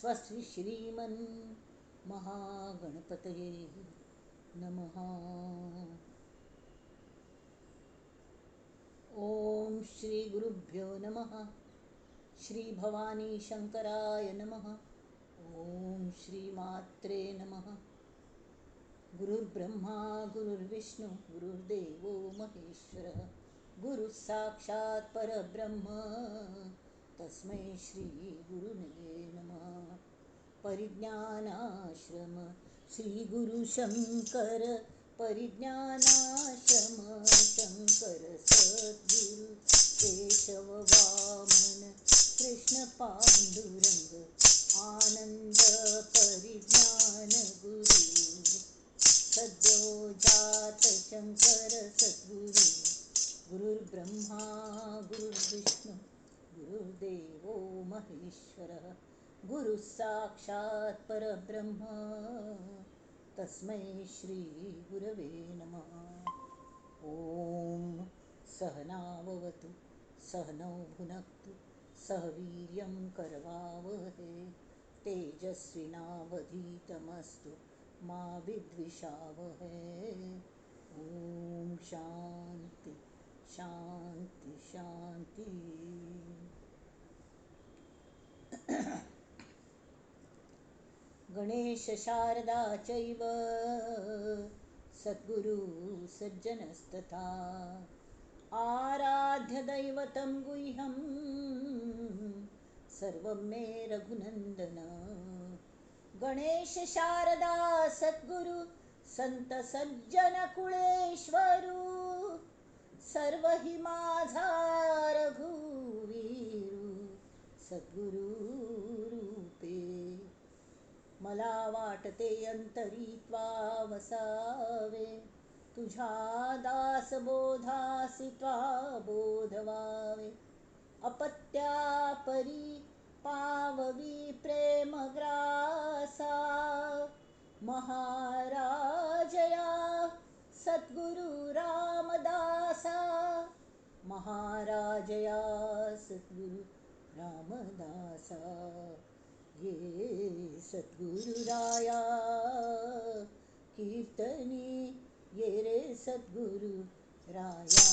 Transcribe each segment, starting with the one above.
स्वस्ति श्रीमन् महागणपतये नमः. ओम श्री गुरुभ्यो नमः. श्री भवानी शंकराय नमः. ओम श्री मात्रे नमः. गुरुर्ब्रह्मा गुरुर्विष्णु गुरुर्देवो महेश्वरः. गुरु साक्षात परब्रह्म तस्मै श्री गुरुवे नमः. परिज्ञानाश्रम श्री गुरु शंकर परिज्ञानाश्रम शंकर सद्गुरु केशव वामन कृष्ण पांडुरंग आनंद परिज्ञान गुरु सद्यो जात शंकर सद्गुरु. गुरुर्ब्रह्मा गुरुर्विष्णु गुरुर्देवो महेश्वरः. गुरु साक्षात परब्रह्म तस्मै श्री गुरवे नमः. ओम सहनाववतु सहनौ भुनक्तु सह वीर्यं करवावहै तेजस्विनावधीतमस्तु मा विद्विषावहै. ओम शांती शांती शांती. गणेश शारदा चैव सद्गुरु सज्जनस्तथा आराध्य दैवतं गुह्यं सर्वं मे रघुनंदन. गणेश शारदा सद्गुरु संत सज्जन कुळेश्वरू सर्व हि माझा रघुवीरू सद्गुरु रूपे. मला वाटते अंतरी त्वा वसावे तुझ्या दासबोधासी त्वा बोधवावे. अपत्या परी पाववी प्रेमग्रासा महाराजया सद्गुरु रामदासा. महाराजया सद्गुरु रामदासा. ये सद्गुरुराया कीर्तनी ये रे सद्गुरु राया.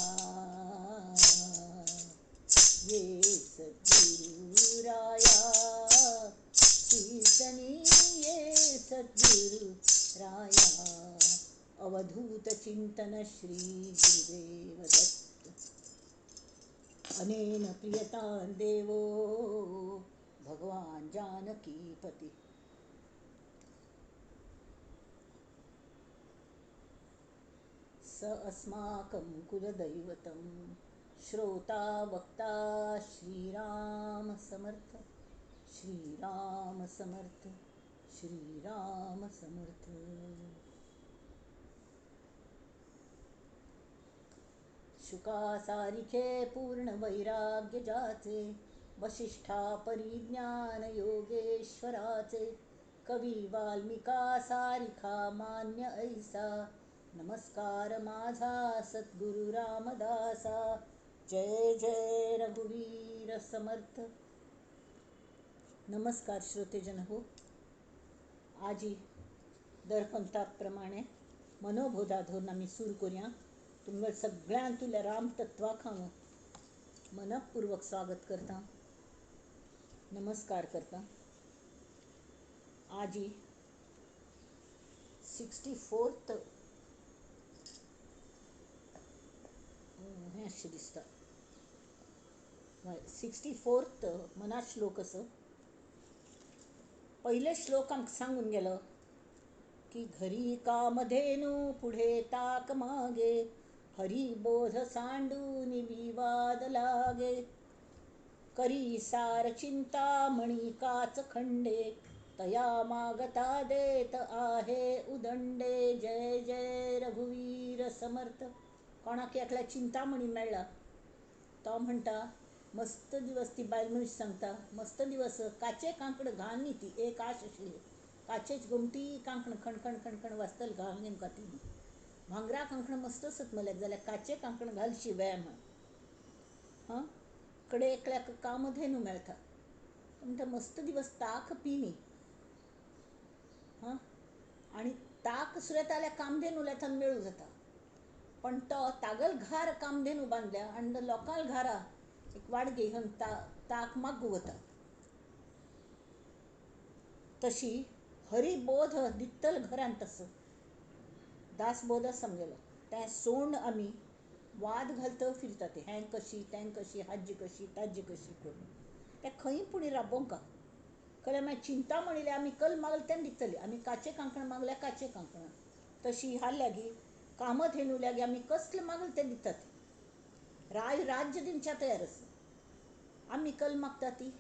ये सद्गुरुराया कीर्तनी ये सद्गुरु राया. अवधूत चिंतन श्री गुरुदेव दत्त. अनेन प्रियतां देवो भगवान जानकीपती. स अस्माकं कुलदैवतं श्रोता वक्ता श्रीराम समर्थ श्रीराम समर्थ श्रीराम समर्थ. शुका सारिखे पूर्ण वैराग्य जाचे वशिष्ठा परिज्ञान योगेश्वराचे कवी वाल्मिका सारिखा मान्य ऐसा नमस्कार माझा सद्गुरु रामदासा. जय जय रघुवीर समर्थ. नमस्कार श्रोतेजन हो. आजी दर पंथाप्रमाणे मनोबोधा धरून आमी सुरू करूया. तुमकां सगळ्यांतल्या रामतत्वाक हांव मनपूर्वक स्वागत करता, नमस्कार करता. आजी 64th हें अशें दिसता 64th मना श्लोक असो. पयले श्लोक आमकां सांगून गेलो की घरी कामधेनू पुढे ताक मागे हरिबोध सांडून विवाद लागे करी सार चिंतामणी काच खंडे तया मागता देत आहे उदंडे. जय जय रघुवीर समर्थ. कोणाक एकल्या चिंतामणी मेळ्ळा तो म्हणटा मस्त दिवस ती बायल मनीस सांगता मस्त दिवस काचे कांकण घाल न्ही ती एक आश आशिल्ली काचेच गोमटी कांकण खणखण खणखण वाजतल घाल नेमका ती भांगरा कांकण मस्त सतमल्याक जाल्यार काचे कांकण घालशी व्यायाम. हां कडे एकल्याक कामधेनू मेळटा म्हणटा मस्त दिवस ताक पिनी हां आनी ताक सुरेत जाल्यार कामधेनू थंय मेळूं जाता, पण तो तागल घार कामधेनू बांदल्या आनी लोकांल घारा एक वाडगी घेवन ताक मागू वता. तशी हरिबोध दित्तल घरांत तसो दासबोध समजलो तें सोंड आमी वाद घालत फिरता ते हें कशी तें कशी हाजी कशी ताजी कशी करून तें खंय पुणी राबोवंका कळ्ळें. मागीर चिंता म्हणिल्लें आमी कल मागले तें दितली, आमी काचे कांकणां मागल्या काचे कांकणां, तशी ह्या लागीं कामधेनू लागीं आमी कसलें मागलें तें दितात. राय राज्य दिवच्या तयार आसा, आमी कल मागता ती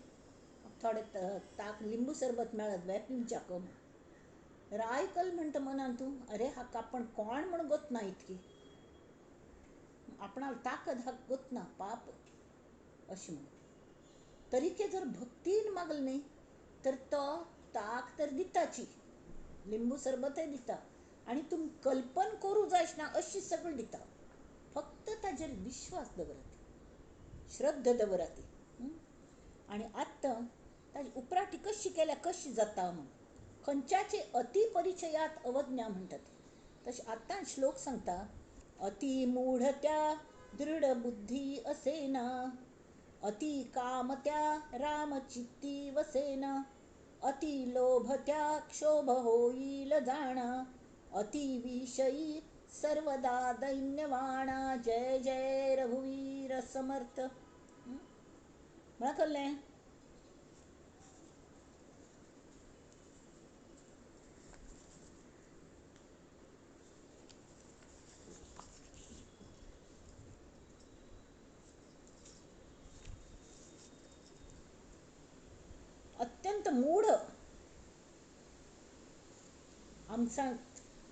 थोडे ताक लिंबू सरबत मेळत जाल्यार पिवच्याक. राय कल म्हणटा मनान तूं अरे हाका आपण कोण म्हूण गोतना इतकी आपणाक ताकद हाका गोतना पाप अशें म्हणून तरीके जर भक्तीन मागलें न्ही तर तो ताक तर दिताची, लिंबू सरबतय दिता आनी तूं कल्पन करूं जाय ना अशी सगळें दिता. फक्त ताजेर विश्वास दवरात, श्रद्धा दवरात. आनी आत्तां ताजी उपराटी कशी केल्या कशी जाता म्हूण खंयच्याचे अतिपरिचयात अवज्ञा म्हणटात. तशें आत्तां श्लोक सांगता, अतिमूढ त्या दृढ बुद्धी असेना, अति काम त्या राम चित्ती वसेना, अति लोभ त्या क्षोभ होईल जाणा, अति विषयी सर्वदा दैन्यवाणा. जय जय रघुवीर समर्थ. म्हणा कळ्ळें? अत्यंत मूढ आमचा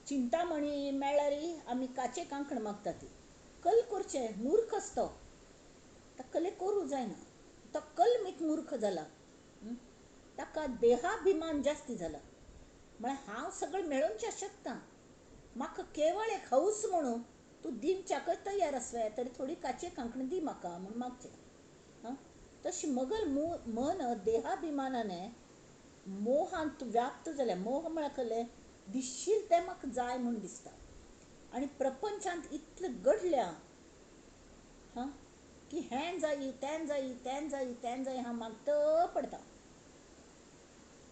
चिंतामणी मेळ्ळ्यार आमी काचे कांकण मागता ती कल करचें मूर्ख आसता तो कले करूं जायना, तो कलमीत मूर्ख जाला, ताका देहाभिमान जास्ती जाला. म्हळ्यार हांव सगळें मेळोवचें शकता, म्हाका केवळ एक हौस म्हणून तूं दिवच्याकच तयार आसवे तरी थोडी काचे कांकण दी म्हाका म्हूण मागचें. हां तशी मगल मन देहाभिमानाने मोहांत व्याप्त जाल्या. मोह म्हळ्यार कळ्ळें दिसशील तें म्हाका जाय म्हूण दिसता आनी प्रपंचांत इतलें घडल्या हां की हें जायी तें जायी तें जायी तें जायी हांव मागत पडटा.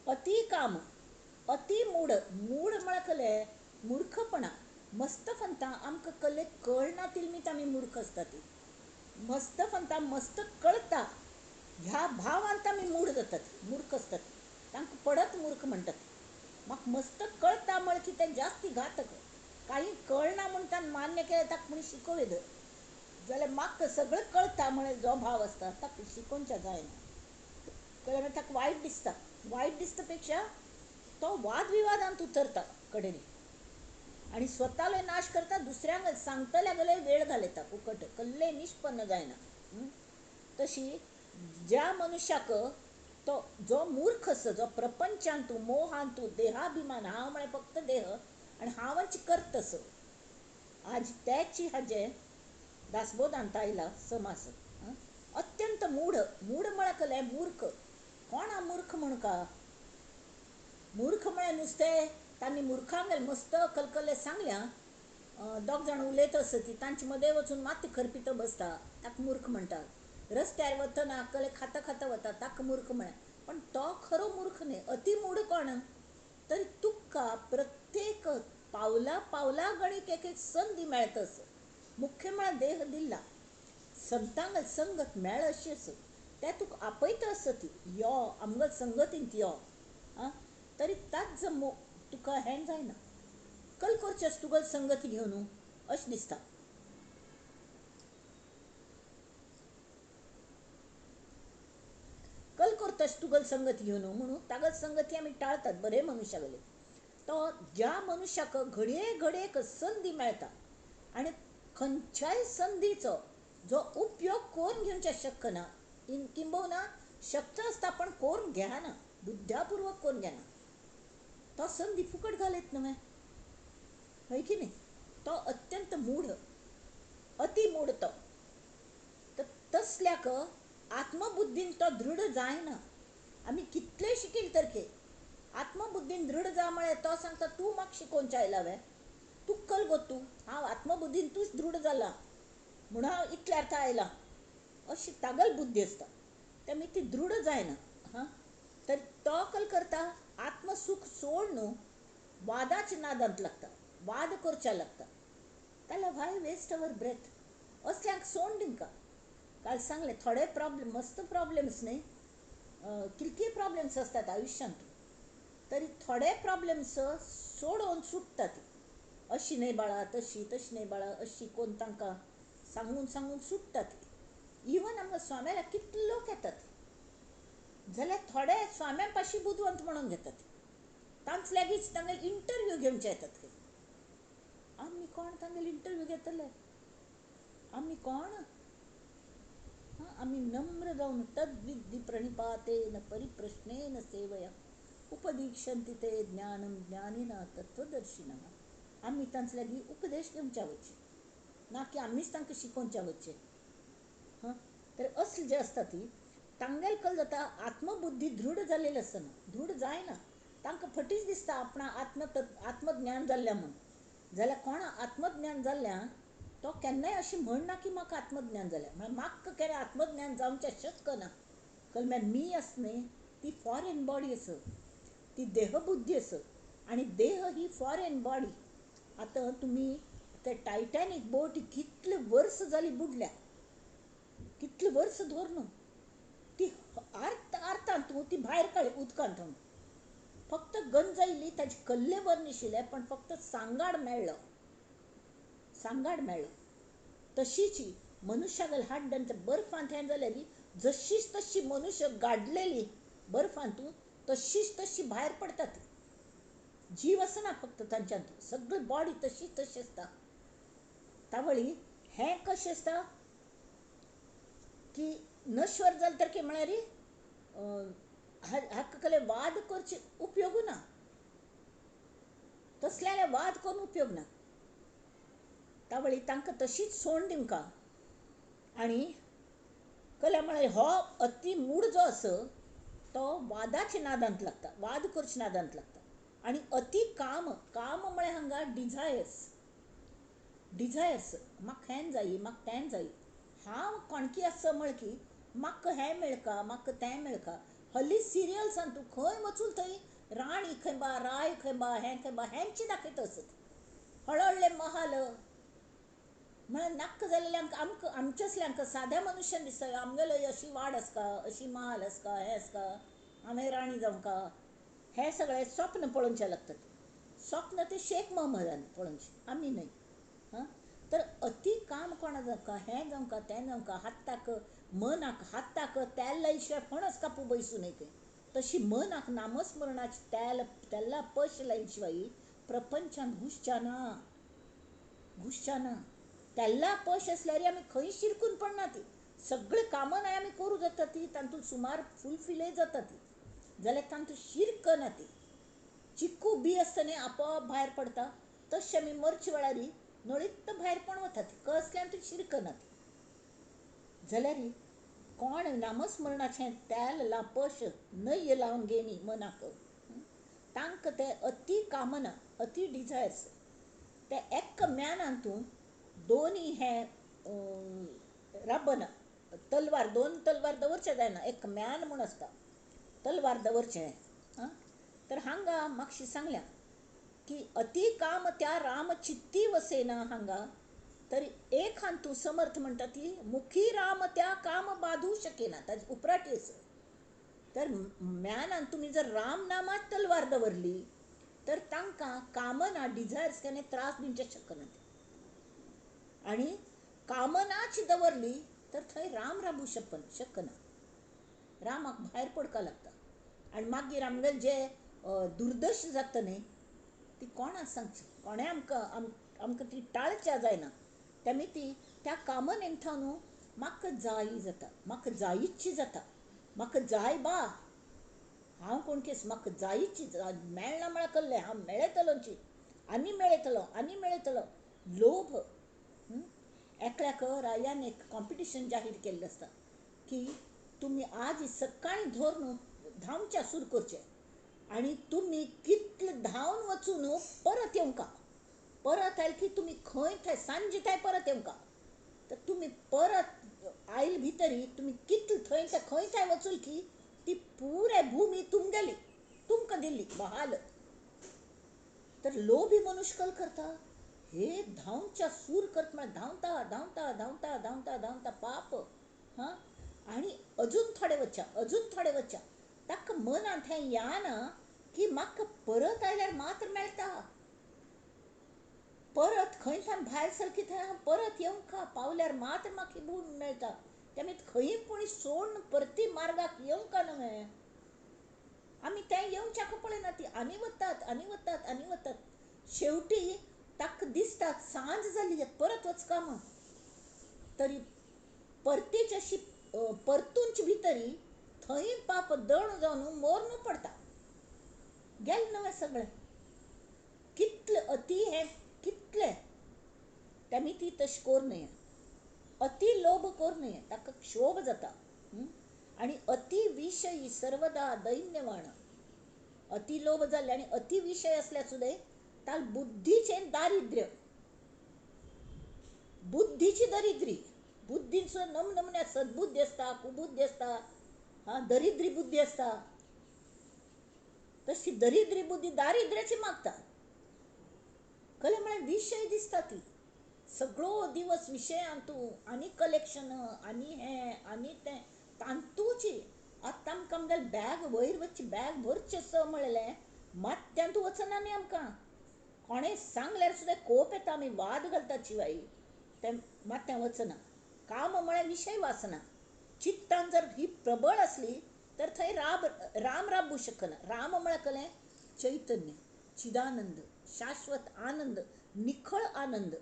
अति काम अति मूढ, मूढ म्हळ्यार कळ्ळें मूर्खपणा. मस्त फंता आमकां कले कळना तिलमीत आमी मूर्ख आसता ती मस्त फंता मस्त कळटा ह्या भावांत आमी मूढ जातात, मूर्ख आसतात, तांकां पडत मूर्ख म्हणटात. म्हाका मस्त कळटा म्हळ्यार की तें जास्ती घातक, काही कळना म्हूण ताणें मान्य केलें ताका म्हूण शिकोवं येता जाल्यार म्हाका सगळें कळटा म्हळ्यार जो भाव आसता ताका शिकोवच्या जायना, कळ्ळें? ताका वायट दिसता, वायट दिसता पेक्षा तो वादविवादांत उतरता कडेन आनी स्वतालो नाश करता, दुसऱ्यांक सांगतल्या गले वेळ घालयता फुकट, कल्ले निष्पन्न जायना. तशी ज्या मनुष्याक तो जो मूर्ख आसा, जो प्रपंचांतू मोहांतू देहाभिमान हांव म्हळ्यार फक्त देह आनी हांवच करत आसा, आज त्याची हाजें दासबोधांत आयला समास. अत्यंत मूढ, मूढ म्हळ्यार कळ्ळें मूर्ख. कोण हा मूर्ख म्हूण का? मूर्ख म्हळ्यार नुस्तें तांणी मुर्खांक मस्त कलकले सांगल्या, दोग जाण उलयत आसता ती तांचे मदें वचून माती खरपीत बसता ताका मूर्ख म्हणटात. रस्त्यार वतना कले खाता खाता वता ताका मूर्ख म्हळ्यार, पण तो खरो मूर्ख न्ही. अतिमूढ कोण तर तुका प्रत्येक पावला पावला गणीक एक एक संदी मेळटा आसा. मुख्य म्हळ्यार देह दिल्ला संतांग संगत मेळ अशी आसा, ते तुका आपयता आसा ती यो आमगेल संगतींत यो आं, तरी ताच तुका हें जायना, कल करचें आसा तुगेली संगती घेवन अशें दिसता. कल करता तुगल संगत घेवन म्हणून तागल संगती आमी टाळतात बरे मनुष्यागले. तो ज्या मनुष्याक घडये घडयेक संदी मेळटा आनी खंयच्याय संदीचो जो उपयोग करून घेवच्या शकना, किंबहुना शक्त आसता पण करून घेना, बुद्ध्यापूर्वक करून घेना, तो संदी फुकट घालयत न्हय, हय की न्ही? तो अत्यंत मूढ, अतिमूढ तो. तर तसल्याक आत्मबुद्धीन तो दृढ जायना, आमी कितले शिकील तरखे आत्मबुद्धीन दृढ जा म्हळ्यार तो सांगता तूं म्हाका शिकोवच्या आयला वे, तूं कल गो तूं, हांव आत्मबुद्धीन तूंच दृढ जाला म्हणून हांव इतल्या अर्थ आयला, अशी तागल बुद्धी आसता. तेमी ती दृढ जायना. हां, तर तो कल करता आत्मसूख सोड न्हू वादाच्या नादांत लागता, वाद करच्या लागता. ताल्यार व्हाय वेस्ट our breath, असल्यांक सोड दिवका. काल सांगलें थोडे प्रॉब्लेम, मस्त प्रॉब्लेम्स न्ही, कितके प्रॉब्लेम्स आसतात आयुश्यांत, तरी थोडे प्रॉब्लेम्स सोडोवन सुट्टात. अशी न्हय बाळा, तशी तशी न्हय बाळा, अशी कोण तांकां सांगून सांगून सुट्टात. इवन आमकां स्वाम्याला कितले लोक येतात जाल्यार थोडे स्वाम्या पाशी बुदवंत म्हणून घेतात, तांच लागींच तांगेले इंटरव्यू घेवचे येतात. आमी कोण तांगेले इंटरव्यू घेतले? आमी कोण? आमी नम्र जावन तद्विद्धी प्रणिपातेन परिप्रश्नेन सेवया उपदीक्षंती ते ज्ञानम ज्ञानिना तत्वदर्शिनः. आमी तांचे लागीं उपदेश घेवच्या वचचे, ना की आमीच तांकां शिकोवच्या वचचे. हां, तर असले जे आसता ती तांगेल कल जाता आत्मबुद्धी दृढ जाल्लेली आसना, दृढ जायना. तांकां फटीच दिसता आपणा आत्मज्ञान जाल्ल्या म्हूण. जाल्यार कोण आत्मज्ञान जाल्ल्या तो केन्नाय अशें म्हणना की म्हाका आत्मज्ञान जालें, म्हळ्यार म्हाका केन्ना आत्मज्ञान जावचें शक्य ना. कल मी आसा न्ही ती फॉरेन बॉडी आसा, ती देहबुद्धी आसा आनी देह ही फॉरेन बॉडी. आतां तुमी ते टायटॅनीक बोट कितले वर्स जाली बुडल्या, कितले वर्स धर न्हू ती आर्त आर्तांत ती भायर काडली उदकांत, फक्त गंज आयली ताजे कल्ले वर निशिल्ले, पण फक्त सांगाड मेळ्ळो, सांगाड मेळ्ळो. तशीच मनुष्यागल हाड बर्फांत हें जाल्यार जशीच तशी मनुष्य गाडलेली बर्फांत तशीच तशी भायर पडटा ती. जीव आसना फक्त तांच्यांत, सगळी बॉडी तशीच तशी आसता. तावळी हें कशें आसता की नश्वर जालें तर की म्हळ्यार हाका कले वाद करचे उपयोग ना, तसल्यार वाद करून उपयोग ना. तावळी तांकां तशीच सोड दिवका. आनी कल्या म्हळ्यार हो अति मूड जो आसा तो वादाच्या नादांत लागता, वाद करच्या नादांत लागता. आनी अति काम, काम म्हळ्यार हांगा डिझायर्स, डिझायर्स, म्हाका हें जायी म्हाका तें जायी, हांव कोणकी आसा म्हळ की म्हाका हें मेळका म्हाका तें मेळका. हल्ली सिरियल्सान तूं खंय वचून थंय राणी खंय बा, राय खंय बा, हें खंय बा, हेंच दाखयता आसत. हळहळ्ळे महाल म्हळ्यार नाक्क जाल्ल्यांक आमकां आमच्यासल्यांक साद्या मनुष्यान दिसता आमगेलो अशी वाड आसका, अशी महाल आसका, हें आसका, हांवें राणी जावंका, हें सगळें स्वप्न पळोवचें लागतात. स्वप्न ते शेख महमदान पळोवचें, आमी न्हय. हां, तर अति काम कोणा जावंका, हें जावंका तें जावंका, हाताक मनाक हाताक तेल लायशिवाय फणस कापू बैसूं न्हय तें, तशी मनाक नामस्मरणाची तेल तेला पश लायशिवाय प्रपंचान घुसच्या ना, घुसच्या ना. तेला पश आसल्यार आमी खंय शिरकून पडना ती, सगळे कामां आमी करूं जाता ती, तातूंत सुमार फुलफिलय जाता ती, जाल्यार तातूंत शिरकना ती. चिकू बी आसता न्ही आपोआप भायर पडटा, तशें आमी मरचे वेळार नळीत भायर पण वता ती, कसल्यान ती शिरकना ती. जाल्यार कोण नामस्मरणाचें तेल लापश नय लावन घेयनी मनाक, तांकां ते अति कामना, अति डिझायर्स, ते एक म्यानान तूं दोनी हें राबना, तलवार दोन तलवार दवरचें जायना, एक म्यान म्हूण आसता तलवार दवरचें. आं, तर हांगा मातशी सांगल्या की अति काम त्या राम चित्ती वसेना हांगा, तर एक हातूंत समर्थ म्हणटा ती मुखी राम त्या काम बादू शकेना, ताजी उपराटी आसा. तर म्यानान तुमी जर राम नामात तलवार दवरली तर तांकां कामना डिझायर्स केन्ना त्रास दिवचे शकना. आनी कामनाच दवरली तर थंय राम राबू शकना, रामाक भायर पडपाक लागता. आनी मागीर आमगेले जे दुर्दश जाता न्ही ती कोणा सांगची, कोणें आमकां आमकां ती टाळच्या जायना. तेमी ती त्या कामनेन थावन न्हू म्हाका जायी जाता, म्हाका जायीची जाता, म्हाका जाय बा, हांव कोण केस म्हाका जायीची मेळना म्हळ्यार कल्लें हांव मेळयतलोची, आनी मेळयतलो आनी मेळयतलो. लोभ. एकल्याक रायान एक कॉम्पिटिशन जाहीर केल्लें आसता की तुमी आज सकाळीं धरून धांवच्या सूर करचें आनी तुमी कितले धांवन वचून परत येवंका, परत आयल की तुमी खंय थंय सांजे थंय परत येवंका. तर तुमी परत आयल भितरी तुमी कितले थंय थंय खंय थंय वचूल की ती पुराय भूमी तुमगेली, तुमकां दिल्ली बहाल. तर लोभी मनुष्य कल करता, हे धांवच्या सूर करत म्हळ्यार धांवता धांवता धांवता धांवता धांवता पाप. हां, आनी अजून थोडे वच्चा, अजून थोडे वच्चा, ताका मनांत हें या ना की म्हाका परत आयल्यार मात्र मेळटा, परत खंय सावन भायर सरकी थंय हांव परत येवंका पावल्यार मात्र म्हाका ही भूम मेळटा. तेमी खंय पूण सोडून परती मार्गाक येवंका न्हय, आमी तें येवच्याक पळयना, ती आनी वतात आनी वतात आनी वतात. शेवटी ताका दिसता सांज जाली परत वचका म्हूण, तरी परतीच अशी परतूनच भितरी थंय पाप दण जावन मोरनू पडटा. गेलें न्हय सगळें, कितलें अती हें कितलें. तेमी ती तशें करूं न्हय, अती लोभ करूं न्हय, ताका क्षोभ जाता. आनी अति विशयी सर्वदा दैन्यवाण, अति लोभ जाल्ले आनी अति विशय आसल्यार सुद्दां ताल बुद्धीचें दारिद्र्य, बुद्धीची दरिद्री, बुद्धीन सुद्दां नमनमन्या सद्बुद्धी आसता, कुबुद्धी आसता, हां दरिद्री बुद्धी आसता. तशी दरिद्री बुद्धी दारिद्र्याची मागता. कळ्ळें म्हळ्यार विशय दिसता ती सगळो दिवस विशयांत तूं आनी कलेक्शन आनी हें आनी तें तांतूची. आतां आमकां आमगेलें बॅग वयर वचची बॅग भरचें स म्हणलें मात्यांत वचना न्ही आमकां, कोणें सांगल्यार सुद्दां कोप येता, आमी वाद घालतात शिवाय तें मात्यां वचना. काम म्हळ्यार विशय वासना. चित्तान जर ही प्रबळ आसली तर थंय राब राम राबू शकना. राम म्हळ्यार कळ्ळें चैतन्य, चिदानंद, शाश्वत आनंद, निखळ आनंद.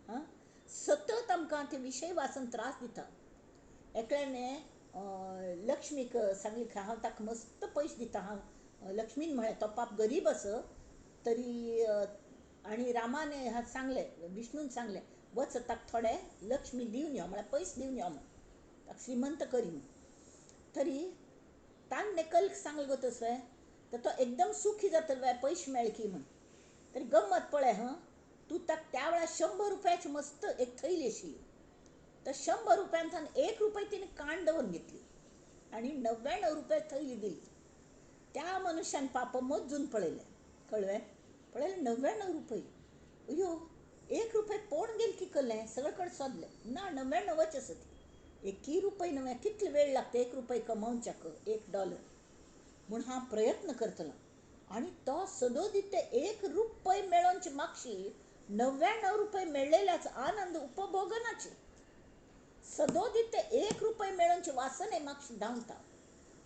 हां, सतत आमकां ते विशय वासन त्रास दिता. एकल्याने लक्ष्मीक सांगली हांव ताका मस्त पयशे दिता, हांव लक्ष्मीन म्हळें तो पाप गरीब आस तरी, आनी रामाने सांगलें, विष्णून सांगलें वच ताका थोडे लक्ष्मी दिवन यो, म्हळ्यार पयशे दिवन यो म्हूण, ताका श्रीमंत करी म्हूण. तरी ताणें कल्क सांगलें गो तसलें तर तो एकदम सुखी जातलो बाय पयशे मेळ्ळे की म्हूण. तरी गम्मत पळय हां, तूं ताका त्या वेळार 100 रुपयाची मस्त एक थैली आशिल्ली, तर 100 रुपयांतल्यान 1 रुपये तिणें काण दवरून घेतली आनी 99 रुपया थैली दिली. त्या मनुष्यान पाप मोजून पळयलें, कळ्ळें, पळयलें 99 रुपये, अयो 1 रुपये पोण गेल की कळ्ळें, सगळे कडेन सोदलें ना 99च आसा ती, 1 रुपये नव्हे, कितले वेळ लागता 1 रुपये कमोवच्याक, $1 म्हूण हांव प्रयत्न करतलो. आनी तो सदोदित 1 रुपये मेळोवचे मागशी 99 रुपये मेळ्ळेल्याच आनंद उपभोगनाचे, सदोदित 1 रुपये मेळोवचे वासने मागशी धांवता.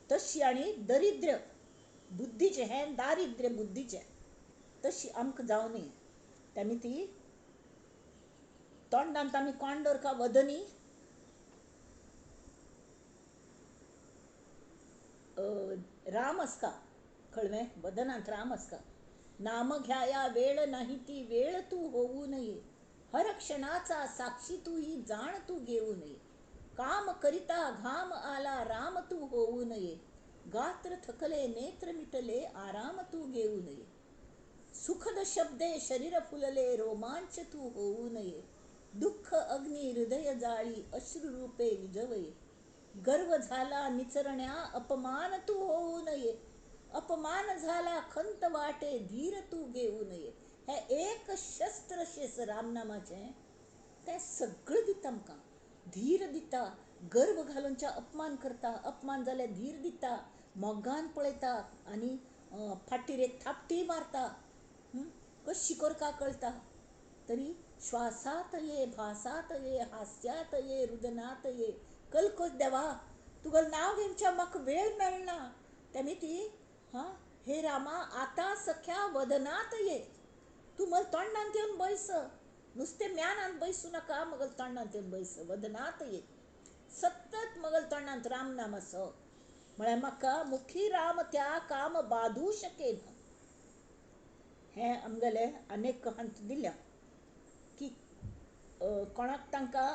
तशी आनी दरिद्र बुद्धीचें हें दारिद्र्य बुद्धीचें तशी आमकां जावं न्ही. तेमी ती तोंडांत आमी कोण दवरका वदनी राम आसका, कळ्ळें, वदनांत राम आसका. नाम घ्याया वेळ नाही ती वेळ तू होऊ नये, हर क्षणाचा साक्षी तू ही जाण तू घेऊ नये, काम करिता घाम आला राम तू होऊ नये, गात्र थकले नेत्र मिटले आराम तू घेऊ नये, सुखद शब्दे शरीर फुलले रोमांच तू होऊ नये, दुःख अग्नी हृदय जाळी अश्रुरूपे विजवये, गर्व झाला निचरण्या अपमान तू होऊ नये, अपमान झाला खंत वाटे धीर तू घेऊ नये. हे एक शस्त्र शेस रामनामाचें तें सगळें दिता आमकां, धीर दिता, गर्व घालूनच्या अपमान करता, अपमान जाल्यार धीर दिता, मोगान पळयता आनी फाटीर एक थापटी मारता, कशी करका कळटा. तरी श्वासात ये भासात ये हास्यात ये रुदनात ये, कलकोच देवा तुगेलें नांव घेवच्या म्हाका वेळ मेळना. तेमी ती हां हे रामा आतां सख्या वदनात ये, तूं म्हज्या तोंडांत येवन बैस, नुस्तें म्यानांत बैसूं नाका, मगल तोंडांत येवन बैस, वदनात ये, सतत मगल तोंडांत राम नाम आसो म्हळ्यार म्हाका मुखी राम त्या काम बादू शकेन. हें आमगेलें अनेक हंत दिल्या की कोणाक तांकां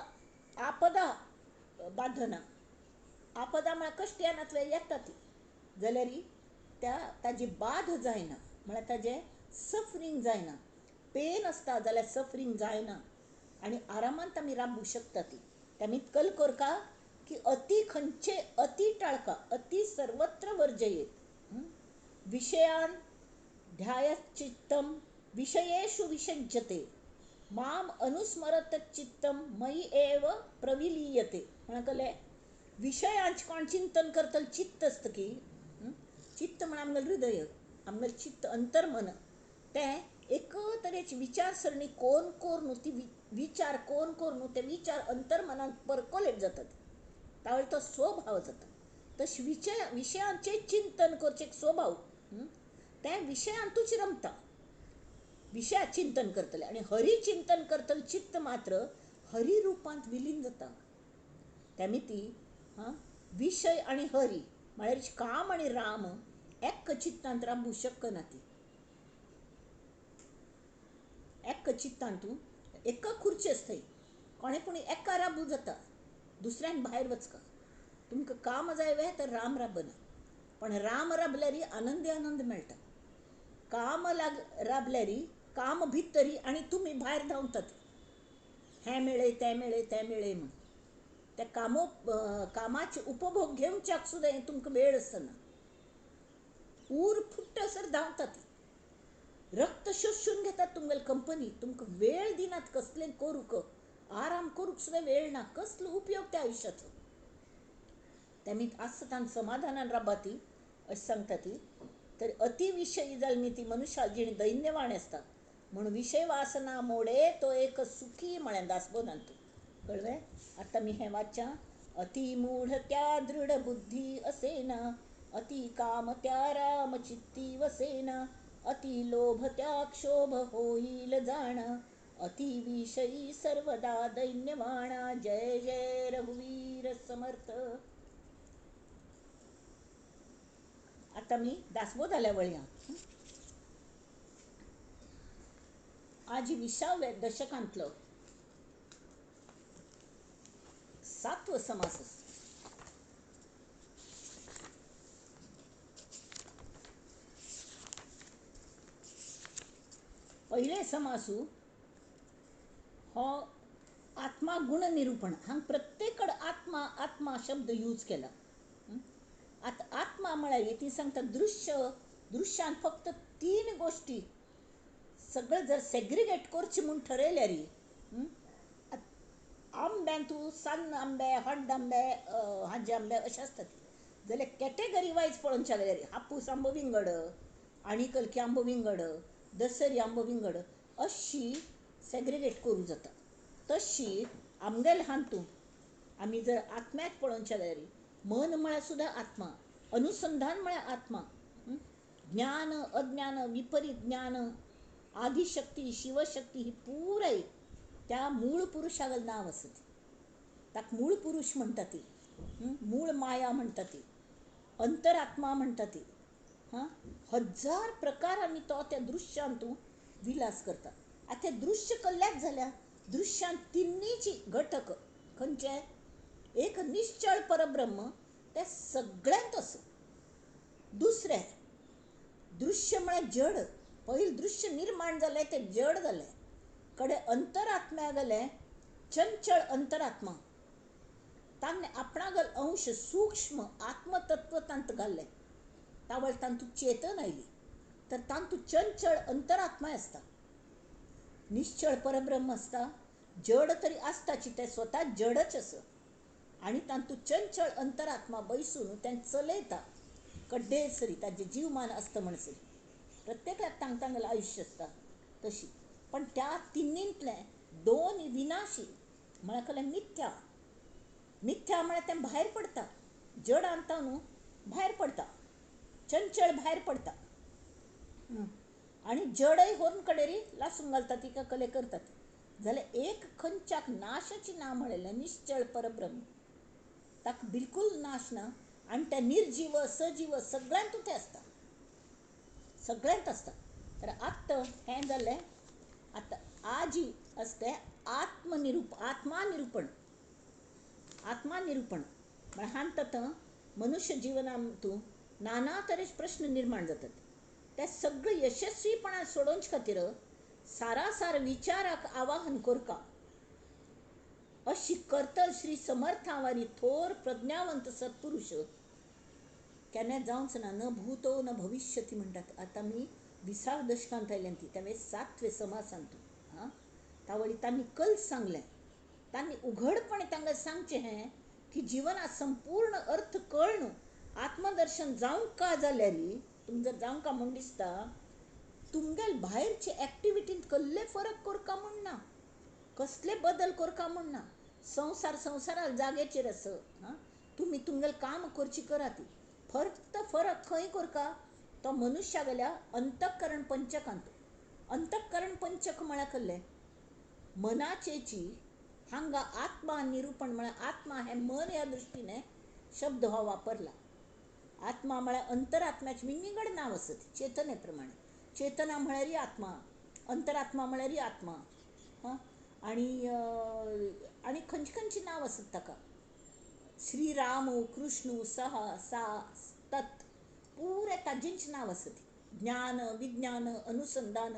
आपदा बादना, आपदा म्हळ्यार कश्ट येनात येता ती, जाल्यार त्या ताजी बाध जायना, म्हळ्यार ताजें सफरींग जायना. पेन आसता जाल्यार सफरींग जायना आनी आरामांत आमी राबूंक शकता. ती त्या कल कोरका की अति खंयचे अति टाळका, अति सर्वत्र वर्जयेत. विषयान ध्यायचित्तम विषयेषु विषज्यते माम अनुस्मरत चित्तम मयि एव प्रविलीयते. म्हणून कळ्ळें, विशयांच कोण चिंतन करतले चित्त आसता की चित्त म्हण आमगेलें हृदय, आमगेलें चित्त अंतर्मन, तें एक तरेची विचारसरणी कोण कोर न्हू ती विचार कोण कोर न्हू ते विचार अंतर्मनान परकोलेट जातात, तावळ तो स्वभाव जाता. तशें विशयांचें चिंतन करचें एक स्वभाव, तें विशयांतूच रमता, विशया चिंतन करतले. आनी हरी चिंतन करतले चित्त मात्र हरी रुपांत विलीन जाता. त्यामिती हां विशय आनी हरी म्हळ्यार काम आनी राम एक चित्तांत राबूंक शकना. ती एक चित्तांतू एक खुर्ची आसताय, कोणें पूण एका राबू जाता, दुसऱ्यान भायर वचका. तुमकां काम जाय वे तर राम राबना, पण राम राबल्यारी आनंदी आनंद मेळटा. काम लाग राबल्यारी काम भितरी आनी तुमी भायर धांवतात, हें मेळय तें मेळय तें मेळय म्हूण. त्या कामाचे उपभोग घेवच्याक सुद्दां तुमकां वेळ आसना. ऊर फुट्टसर धांवतात, रक्त शोशून घेतात तुमगेली कंपनी, तुमकां वेळ दिनात कसलें करूंक, आराम करूंक सुद्दां वेळ ना. कसलो उपयोग त्या आयुश्याचो. तेमी आसतान समाधानान राबात ती अशें सांगता ती. तर अतिविशयी जाली ती मनुष्या जिणी दैन्यवाण आसता, म्हूण विशय वासना मोडे तो एक सुखी म्हळ्यार दासबोधान. तूं कळ्ळें? आतां मी हें वाच्या. अतिमूढ त्या दृढ बुद्धी असेना, अति काम त्या राम चित्ती वसेना, अति लोभ त्या क्षोभ होईल जाणा, अतिविषयी सर्वदा दैन्यवाणा. जय जय रघुवीर समर्थ. आतां मी दासबोधाल्या वळया. आज विसाव्या दशकांतलो सातवो समास. पहिले समासू हो आत्मा गुण निरूपण. हांगा प्रत्येक कडेन आत्मा आत्मा शब्द यूज केला. आतां आत्मा म्हळ्यार ती सांगता दृश्य, दृश्यान फक्त तीन गोश्टी सगळें जर सेग्रिगेट करचें म्हूण ठरयल्यार, आंब्यान तूं सान्न आंबे, हड्ड आंबे, हाजे आंबे अशें आसतात, जाल्यार कॅटेगरी वायज पळोवचें जाल्यार हापूस आंबो विंगड, आनी कलकी आंबो विंगड, दसरी आंबो विंगड, अशी सेग्रिगेट करूं जाता. तशी आमगेले हातूंत आमी जर आत्म्याक पळोवचें जाल्यार मन म्हळ्यार सुद्दां आत्मा, अनुसंधान म्हळ्यार आत्मा, ज्ञान अज्ञान विपरीत ज्ञान, आदिशक्ती शिवशक्ती ही पुराय त्या मूळ पुरुषागल नांव आसा. ताका मूळ पुरुष म्हणटा ती, मूळ माया म्हणटा ती, अंतरात्मा म्हणटा ती. हां, हजार प्रकारांनी तो त्या दृश्यांत विलास करता. आतां तें दृश्य कल्ल्याक जाल्या दृश्यांत तिन्नीची घटक खंयचे, एक निश्चळ परब्रह्म तें सगळ्यांत आसा. दुसरें दृश्य म्हळ्यार जड, पयलीं दृश्य निर्माण जालें तें जड जालें, कडे अंतरात्म्या गेलें चंचळ अंतरात्मा, तांणे आपणागल अंश सूक्ष्म आत्मतत्व तांत घाल्लें, तावळ तांतूत चेतन आयली, तर तांतूत चंचळ अंतरात्मा आसता. निश्चळ परब्रह्म आसता, जड तरी आसताची तें स्वता जडच आसा, आनी तांतूत चंचळ अंतरात्मा बैसून तें चलयता कड्डेसरी ताजें जीवमान आसता म्हणसर. प्रत्येकाक तांग तांगेलें आयुश्य आसता तशी. पण त्या तिन्नींतलें दोन विनाशी म्हळ्यार कसलें मिथ्या. मिथ्या म्हळ्यार तें भायर पडटा, जड आणता न्हू भायर पडटा, चंचळ भायर पडटा, आनी जडय व्हरून कडेरी लासून घालता, तिका कले करतात. जाल्यार एक खंयच्याक नाशाची ना म्हणलें निश्चळ परब्रह्म, ताका बिलकूल नाश ना, आनी तें निर्जीव सजीव सगळ्यांत तें आसता, सगळ्यांत आसता. तर आत्तां हें जालें. आतां आजी आसता आत्मनिरूप, आत्मानिरूपण. आत्मानिरूपण म्हळ्यार हांत आतां मनुष्य जिवनांतू नाना तरेचे प्रश्न निर्माण जातात. ते सगळे यशस्वीपणान सोडोवचे खातीर सारासार विचाराक आवाहन करका अशी करतल श्री समर्थावारी थोर प्रज्ञावंत सत्पुरुष केन्ना जावच ना. न भूतो न भविष्यती म्हणटात. आतां आमी 20 दशकांत आयल्यान ती त्यावेळेस 7वे समासान तूं हां तावळी तांणी कल सांगलें, तांणी उघडपणे तांकां सांगचें हें की जिवनात संपूर्ण अर्थ कळ्ळो आत्मदर्शन जावंक का जाल्यार तुमकां जर जावंक का म्हूण दिसता तुमगेल भायरचे एक्टिविटींत कसले फरक करका म्हूण ना, कसले बदल करका म्हूण ना. संवसार संवसारा जाग्याचेर आसा. हां तुमी तुमगेलें काम करची करात, फक्त फरक खंय करका तो मनुष्यागेल्या अंतःकरण पंचकांत. अंतःकरण पंचक म्हळ्यार कसलें? मनाचेची हांगा आत्मा निरूपण म्हळ्यार आत्मा हें मन ह्या दृश्टीने शब्द हो वापरला. आत्मा म्हळ्यार अंतरात्म्याचें विंगड नांव आसत चेतने प्रमाणे. चेतना म्हळ्यारय आत्मा, अंतरात्मा म्हळ्यारय आत्मा. हां आनी आनी खंयची खंयची नांव आसत ताका. श्रीराम कृष्ण सह सा तत् पुरे ताजेंच नांव आसत. ज्ञान विज्ञान अनुसंधान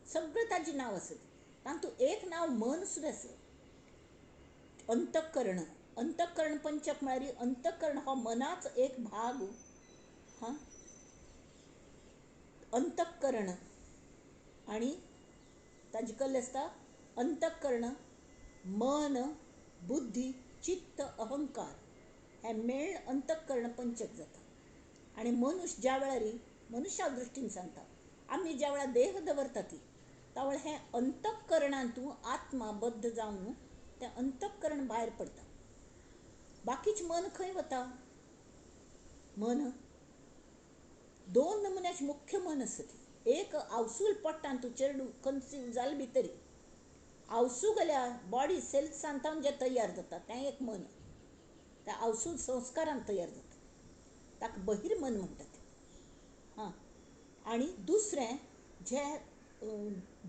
सगळें ताजें नांव आसत. तातूंत एक नांव मन सुद्दां आसा. अंतःकरण, अंतःकरण पंचक म्हळ्यार अंतःकरण हो मनाचो एक भाग. हां अंतःकरण आनी ताजें कसलें आसता? अंतःकरण मन बुद्धी चित्त अहंकार हे मेळ अंतःकरण पंचक जाता. आनी मनुष्य ज्या वेळार मनुष्या दृश्टीन सांगता आमी ज्या वेळार देह दवरता ती त्या वेळार हें अंतःकरणांतू आत्मा बद्ध जावन तें अंतःकरण भायर पडटा. बाकीचें मन खंय वता? मन दोन नमुन्याचें मुख्य मन आसा. एक आवसूल पोटांत चेडूं कन्सीव जालें भितर आवसू गेल्या बॉडी सेल्सान तावन जें तयार जाता तें एक मन. त्या आवसूल संस्कारान तयार जाता ताका बहिर्मन म्हणटात. हां आनी दुसरें जें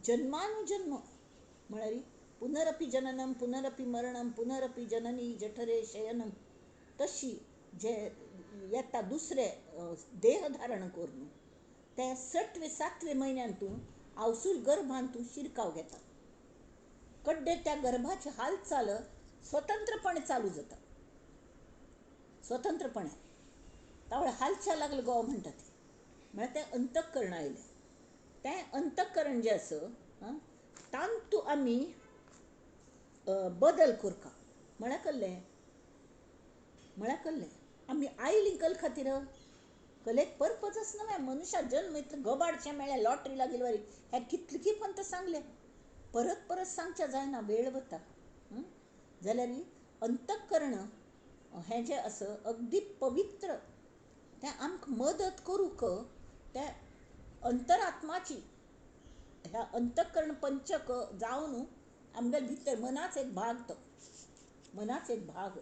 जन्मानुजन्म म्हळ्यार पुनरपी जननम पुनरपी मरणम पुनरपी जननी जठरे शयनम तशी जे येता दुसरे देह धारण करून ते 6वे 7वे म्हयन्यांतू आवसूल गर्भांतू शिरकाव घेता. कड्डे त्या गर्भाची हालचाल स्वतंत्रपणे चालू जाता. स्वतंत्रपणे तावळ हालचाल लागले गो म्हणटा ते म्हळ्यार तें अंतःकरण आयलें. तें अंतःकरण जें आसा तातूंत आमी बदल करका म्हळ्यार कसलें? म्हळ्यार कसलें? आमी आयलीं कल खातीर कलेक पर्पज आसना न्हय. मनुष्या जन्म इतलें गबाडशें मेळ्ळें लॉटरी लागिल्ले वरी हें कितलें पंत सांगलें परत परत सांगचें जायना, वेळ वता. जाल्यार अंतःकरण हें जें आसा अगदी पवित्र तें आमकां मदत करूंक तें अंतरात्माची ह्या अंतःकरण पंचक जावन आमगेले भितर मनाचो एक भाग, तो मनाचो एक भाग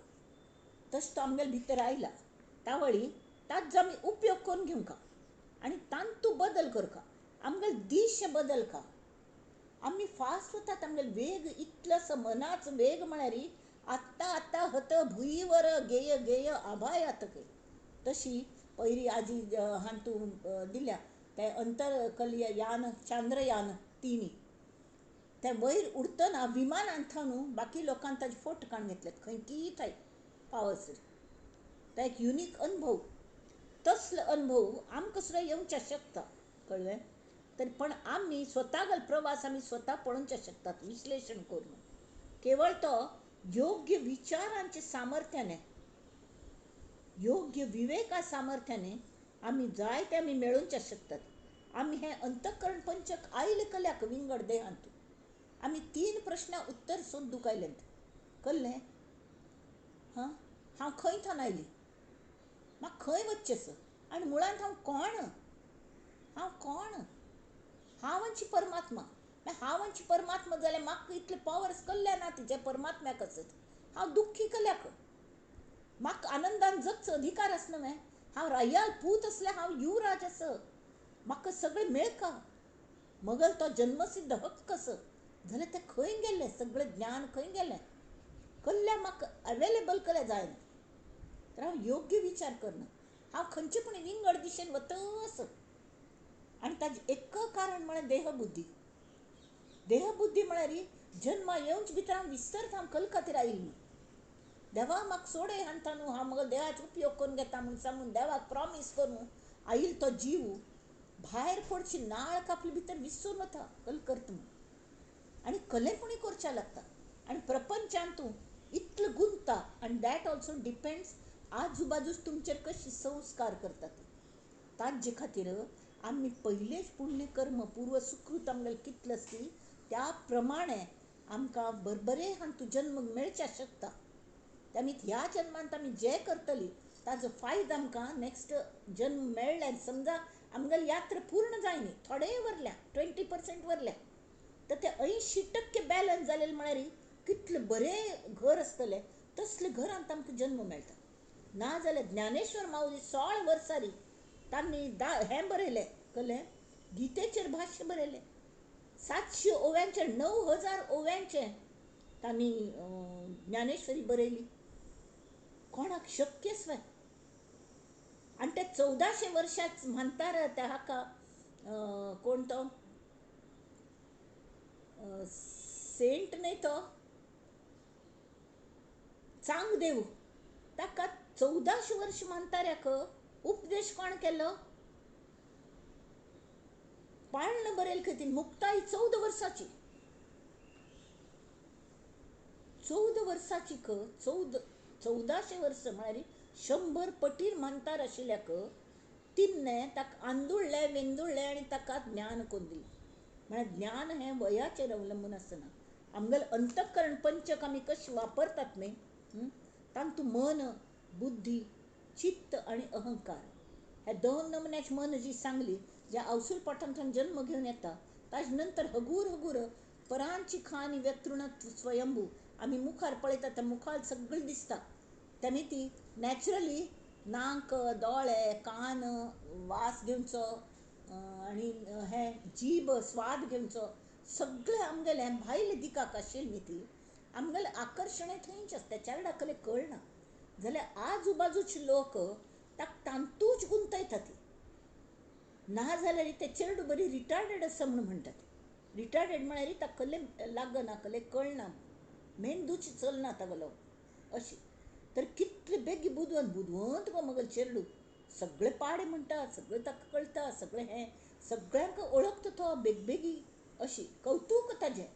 तशें तो आमगेले भितर आयला. तावळी ताजो आमी उपयोग करून घेवंका आनी तातूंत बदल करका, आमगेले दिश बदलका. आमी फास्ट वतात, आमगेले वेग इतलो आसा मनाचो वेग म्हळ्यार आत्तां आत्तां हत भुंयवर गेय गेय आभायात तशी पयली आजी हातूं दिल्या तें अंतरकलीय यान चांद्रयान 3 तें वयर उडटना विमानांत थावन बाकी लोकान ताजे फोटो काडून घेतल्यात खंय की थंय पावसर. तो एक युनीक अनुभव. तसलो अनुभव आमकां सुद्दां येवचें शकता. कळ्ळें? तर पण आमी स्वता प्रवास आमी स्वता पळोवचें शकतात विश्लेशण करून. केवळ तो योग्य विचारांचे सामर्थ्याने योग्य विवेका सामर्थ्याने आमी जाय ते आमी मेळोवचें शकतात. आमी हें अंतःकरण पंचक आयलें कल्याक विंगड देहांत आमी 3 प्रश्नां उत्तर सोदूंक आयल्यात. कळ्ळें? हां हांव खंय थावन आयली, म्हाका खंय वचचें आसा आनी मुळांत हांव कोण? हांव कोण? हांव आमची परमात्मा. हांव आमची परमात्मा जाल्यार म्हाका इतले पावर्स कल्ले ना तिजे परमात्म्याक आसत. हांव दुख्खी कल्याक म्हाका आनंदान जगचो अधिकार आसना न्हय. हांव रायाल पूत आसल्यार हांव युवराज आसा, म्हाका सगळें मेळका, मगल तो जन्मसिद्ध हक्क आसा. जाल्यार तें खंय गेलें? सगळें ज्ञान खंय गेलें? कल्ल्या म्हाका अवेलेबल कल्या जायना. तर हांव योग्य विचार करना. हांव खंयचे पूण विंगड दिशेन वतस. आनी ताजें एक कारण म्हळ्यार देहबुद्धी. देहबुद्धी म्हळ्यार जन्मा येवच भितर हांव विसरता हांव कल खातीर आयिल्ली म्हूण. देवा म्हाका सोडय हांता न्हू, हांव म्हगेल्या देहाचो उपयोग करून घेता म्हूण सांगून देवाक प्रॉमीस करून आयिल्लो तो जीव भायर पडची नाळ कापले भितर विसरून वता कल करता म्हूण. आनी कलेपणी करच्या लागता आनी प्रपंचान तूं इतलो गुंतता. आनी that also depends आजूबाजूच तुमचेर कशी संस्कार करतात. ताजे खातीर आमी पयलेच पुण्यकर्म पूर्व सुकृत आमगेलें कितलें आसती त्या प्रमाणे आमकां बरबरे हातूंत जन्म मेळच्या शकता. आमी ह्या जन्मांत आमी जे करतली ताजो फायदो आमकां नॅक्स्ट जन्म मेळ्ळ्यार समजा आमगेली यात्रा पूर्ण जायनी, थोडे वरल्या 20% वरल्या तर ते 80% बॅलन्स जालेले म्हळ्यार कितलें बरें घर आसतलें तसले घरांत आमकां जन्म मेळटा. ना जाल्यार ज्ञानेश्वर माऊली 16 वर्सांनी तांणी हें बरयलें, कळ्ळें, गीतेचेर भाश्य बरयलें. 700 ओव्यांचेर 9000 ओव्यांचें तांणी ज्ञानेश्वरी बरयली. कोणाक शक्यच न्हय. आनी ते 1400 वर्सांच म्हातार त्या हाका कोण तो सेंट न्हय तो चांगदेव, ताका 1400 वर्स म्हाताऱ्याक उपदेश कोण केलो? पाळणं बरयल खंय ती मुक्ताई 14 वर्साची, 14 वर्साची क 1400 वर्स म्हळ्यार 100 पटीर म्हातार आशिल्ल्याक तिन्ने ताका आंदुळ्ळें वेंदुळ्ळें आनी ताका ज्ञान करून दिलें. म्हळ्यार ज्ञान हें वयाचेर अवलंबून आसना. आमगेलें अंतःकरण पंचक आमी कशें वापरतात न्ही, तातूंत मन, बुद्धी, चित्त आनी अहंकार ह्या दोन नमुन्याची मन जी सांगली, ज्या अवसूल पोटांतल्यान जन्म घेवन येता ताजे नंतर हगूर हगूर परांची खान व्यतृण स्वयंभू आमी मुखार पळयता त्या मुखार सगळें दिसता. तेमी ती नॅचरली नाक, दोळे, कान, वास घेवचो आनी हे जीब स्वाद घेवचो, सगळें आमगेलें भायले दिकाक आशिल्ली न्ही ती आमगेलें आकर्शण थंयच आसता. चेरडा कडेन कळना जाल्यार आजूबाजूचे लोक ताका तांतूच गुंतयतात. ना जाल्यार ते चेरडू बरी रिटार्डेड आसा म्हूण म्हणटात. रिटार्डेड म्हळ्यार ताका कसलें लागना, कसलें कळना, मेंदूच चलना तागेलो अशी. तर कितले बेगी बुदवंत बुदवंत गो मगेलो चेरडू, सगळे पाडे म्हणटा, सगळें ताका कळटा, सगळें हें सगळ्यांक वळखता तो बेगबेगी अशी कवतूक ताजें.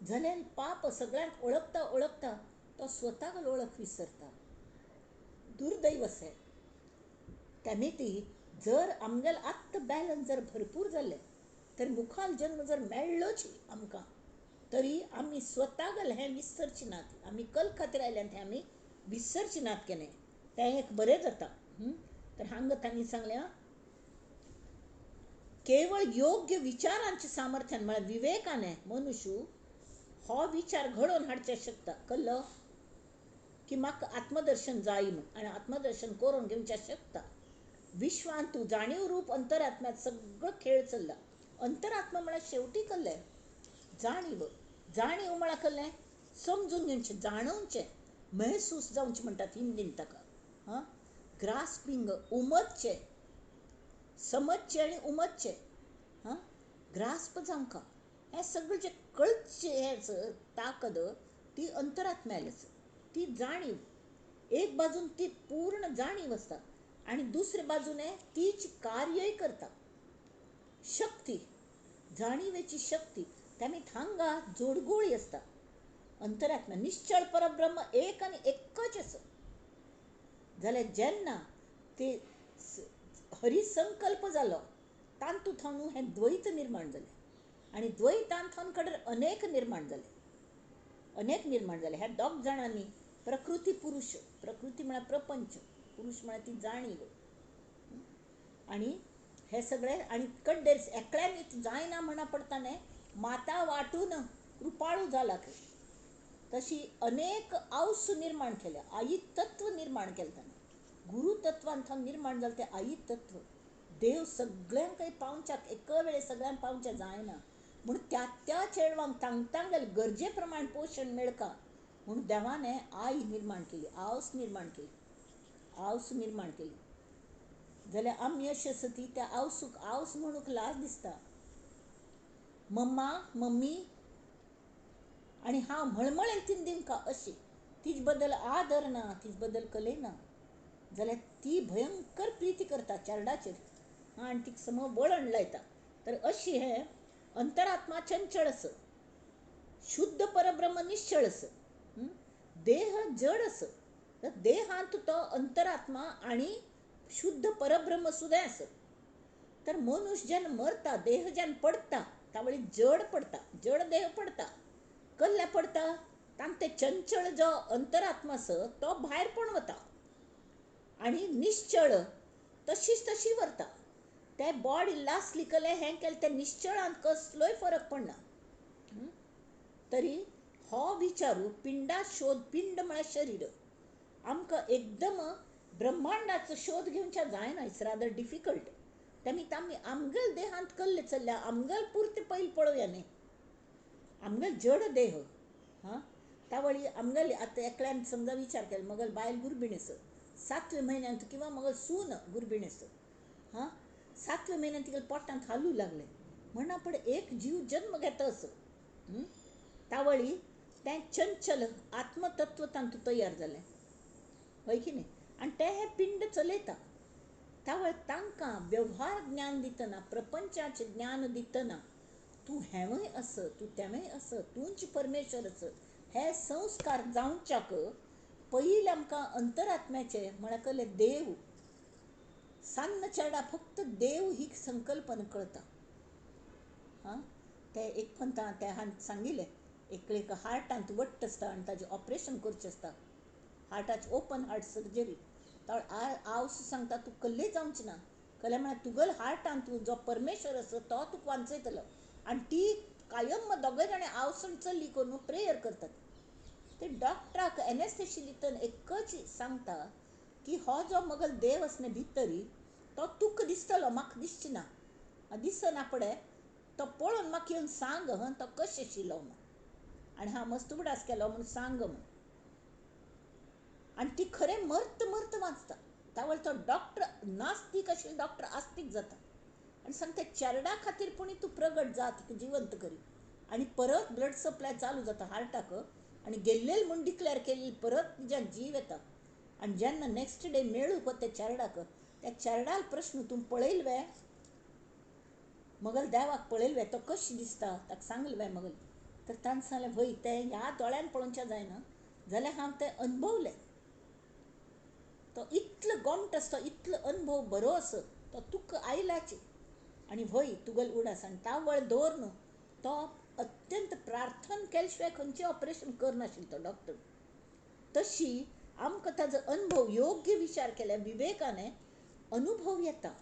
जाल्यार पाप सगळ्यांक वळखता वळखता तो स्वताक वळख विसरता. दुर्दैव आसा. तेमी ती जर आमगेलें आत्त बॅलन्स जर भरपूर जालें तर मुखार जन्म जर मेळ्ळोच आमकां तरी आमी स्वताक हें विसरची नात. आमी कल खातीर आयल्यान तें आमी विसरची नात केन्ना, तें एक बरें जाता. तर हांगा तांणी सांगलें केवळ योग्य विचारांचे सामर्थ्यान म्हळ्यार विवेकाने मनुष्य हो विचार घडोवन हाडचें शकता. कळ्ळो की म्हाका आत्मदर्शन जाय म्हूण आनी आत्मदर्शन करून घेवचें शकता. विश्वांत तूं जाणीव रूप अंतरात्म्यात सगळो खेळ चल्ला. अंतरात्मा म्हळ्यार शेवटी कळ्ळें जाणीव. जाणीव म्हळ्यार कळ्ळें समजून घेवचें, जाणोवचें, महसूस जावचें म्हणटात हिंदीन ताका. हां, ग्रास्पिंग, उमजचें, समजचें आनी उमजचें. हां, ग्रास्प जावंका हें सगळें जें कळचें हें ताकद ती अंतरात्म्यालेच ती जाणीव. एक बाजून ती पूर्ण जाणीव आसता आनी दुसरे बाजूने तीच कार्यय करता. शक्ती, जाणीवेची शक्ती तेमी थांगा जोडगोळी आसता. अंतरात्मा निश्चळ परब्रह्म एक आनी एकच आसा. जाल्यार जेन्ना ते हरिसंकल्प जालो तातूंत थावन हें द्वैत निर्माण जालें आनी द्वैतान थावन कडेन अनेक निर्माण जाले, अनेक निर्माण जाले. ह्या दोग जाणांनी प्रकृती पुरुष, प्रकृती म्हळ्यार प्रपंच, पुरुष म्हळ्यार ती जाणीव. आनी हे सगळे आनी कड्डेर एकल्यान जायना म्हणा पडटा न्ही, माता वांटून कृपाळू जाला खंय. तशी अनेक अंश निर्माण केल्या, आई तत्व निर्माण केलें ताणें. गुरू तत्वान थावन निर्माण जालें तें आई तत्व. देव सगळ्यांकय पावच्याक एक वेळे सगळ्यांक पावच्या जायना म्हूण त्या त्या चेडवांक तांगेले गरजे प्रमाण पोशण मेळका म्हूण देवाने आई निर्माण केली, आवस निर्माण केली, आवस निर्माण केली. जाल्यार आमी अशें आसा ती त्या आवसूक आवस म्हणूंक लाज दिसता. मम्मा मम्मी आनी हांव मळमळेल तीन दिमकां अशी तिज बद्दल आदर ना, तिज बद्दल कले ना. जाल्यार ती भयंकर प्रिती करता चेरडाचेर आनी तिका सम वळण लायता. तर अशी हें अंतरात्मा चंचळ आस, शुद्ध परब्रह्म निश्चळ आस, देह जड आस. तर देहांत तो अंतरात्मा आनी शुद्ध परब्रह्म सुद्दां आस. तर मनुष्य जेन्ना मरता, देह जेन्ना पडटा तावळी जड पडटा, जड देह पडटा, कल्ल्या पडटा तांकां ते चंचळ जो अंतरात्मा आस तो भायर पडून वता आनी निश्चळ तशीच तशी वरता. ते बॉडी लासली कले हें केलें ते निश्चळांत कसलोय फरक पडना. तरी हो विचारू पिंडा शोध, पिंड म्हळ्यार शरीर, आमकां एकदम ब्रह्मांडाचो शोध घेवच्या जायना, it's rather difficult. तेमी आमी आमगेल देहांत कल्ले चल्ल्या, आमगेल पुरते पयलीं पळोवया न्ही, आमगेल जड देह. हां, तावळी आमगेली आतां एकल्यान समजा विचार केलो, मगल बायल गुरबीण आसा सातव्या म्हयन्यांत किंवा मगल सून गुरबीण आसा, हां, सातव्या म्हयन्यांत तिगेल्या पोटांत हालू लागलें म्हणा पड एक जीव जन्म घेता असो. तावळी तें चंचल आत्मतत्व तांतूं तयार जालें, हय की न्ही, आनी तें हें पिंड चलयता. तावळ तांकां वेव्हार ज्ञान दितना, प्रपंचाचें ज्ञान दितना, तूं हेंवूय आस, तूं तेंवूय आस, तूंच परमेश्वर आस, हे संस्कार जावच्याक पयलीं आमकां अंतरात्म्याचें म्हळ्यार कले देव सान्न चेडा फक्त देव ही संकल्पना कळता. हां, ते एक पंता त्या सांगिल्लें, एकलेक हार्टांत वट्ट आसता आनी ताजें ऑपरेशन करचें आसता, हार्टाचें ओपन हार्ट सर्जरी. आवस सांगता तूं कल्ले जावचें ना, कल्ले म्हळ्यार तुगेल हार्टांत जो परमेश्वर आसा तो तुका वांचयतलो. आनी ती कायम दोगय जाणां आवसून चल्ली करून प्रेयर करतात. ते डॉक्टराक एनेस्थेशी दितना एकच सांगता की हो जो मगल देव आसा न्ही भितरी तो तुका दिसतलो, म्हाका दिसचें ना, दिसना पडे तो पळोवन म्हाका येवन सांग हं तो कशें आशिल्लो म्हूण, आनी हांव मस्त उगडास केलो म्हूण सांग म्हूण. आनी ती खरें मर्त मर्त वाचता. तावळ तो डॉक्टर नास्तीक आशिल्लो डॉक्टर आस्तीक जाता आनी सांगता चेरडा खातीर पुणी तूं प्रगट जा, तिका जिवंत करी. आनी परत ब्लड सप्लाय चालू जाता हार्टाक आनी गेल्लेल म्हूण डिक्लेर केल्ली परत तिज्यान जीव येता. आनी जेन्ना नेक्स्ट डे मेळूंक वता त्या चेरडाक, त्या चेरडाल प्रश्न तूं पळयल वे मगल देवाक पळयल वे, तो कशें दिसता ताका सांगलें वे मगल. तर ताणें सांगलें व्हय तें ह्या दोळ्यान पळोवचें जायना जाल्यार हांव तें अनुभवलें. तो इतलो गोमट आसता, इतलो अनुभव बरो आसा तो तुका आयलाची आनी व्हय तुगेल उडास. आनी तावळ दवर न्हू तो अत्यंत प्रार्थना केले शिवाय खंयचें ऑपरेशन करनाशिल्लो तो डॉक्टर. तशी आमकां ताजो अनुभव योग्य विचार केल्यार विवेकाने अनुभव येता.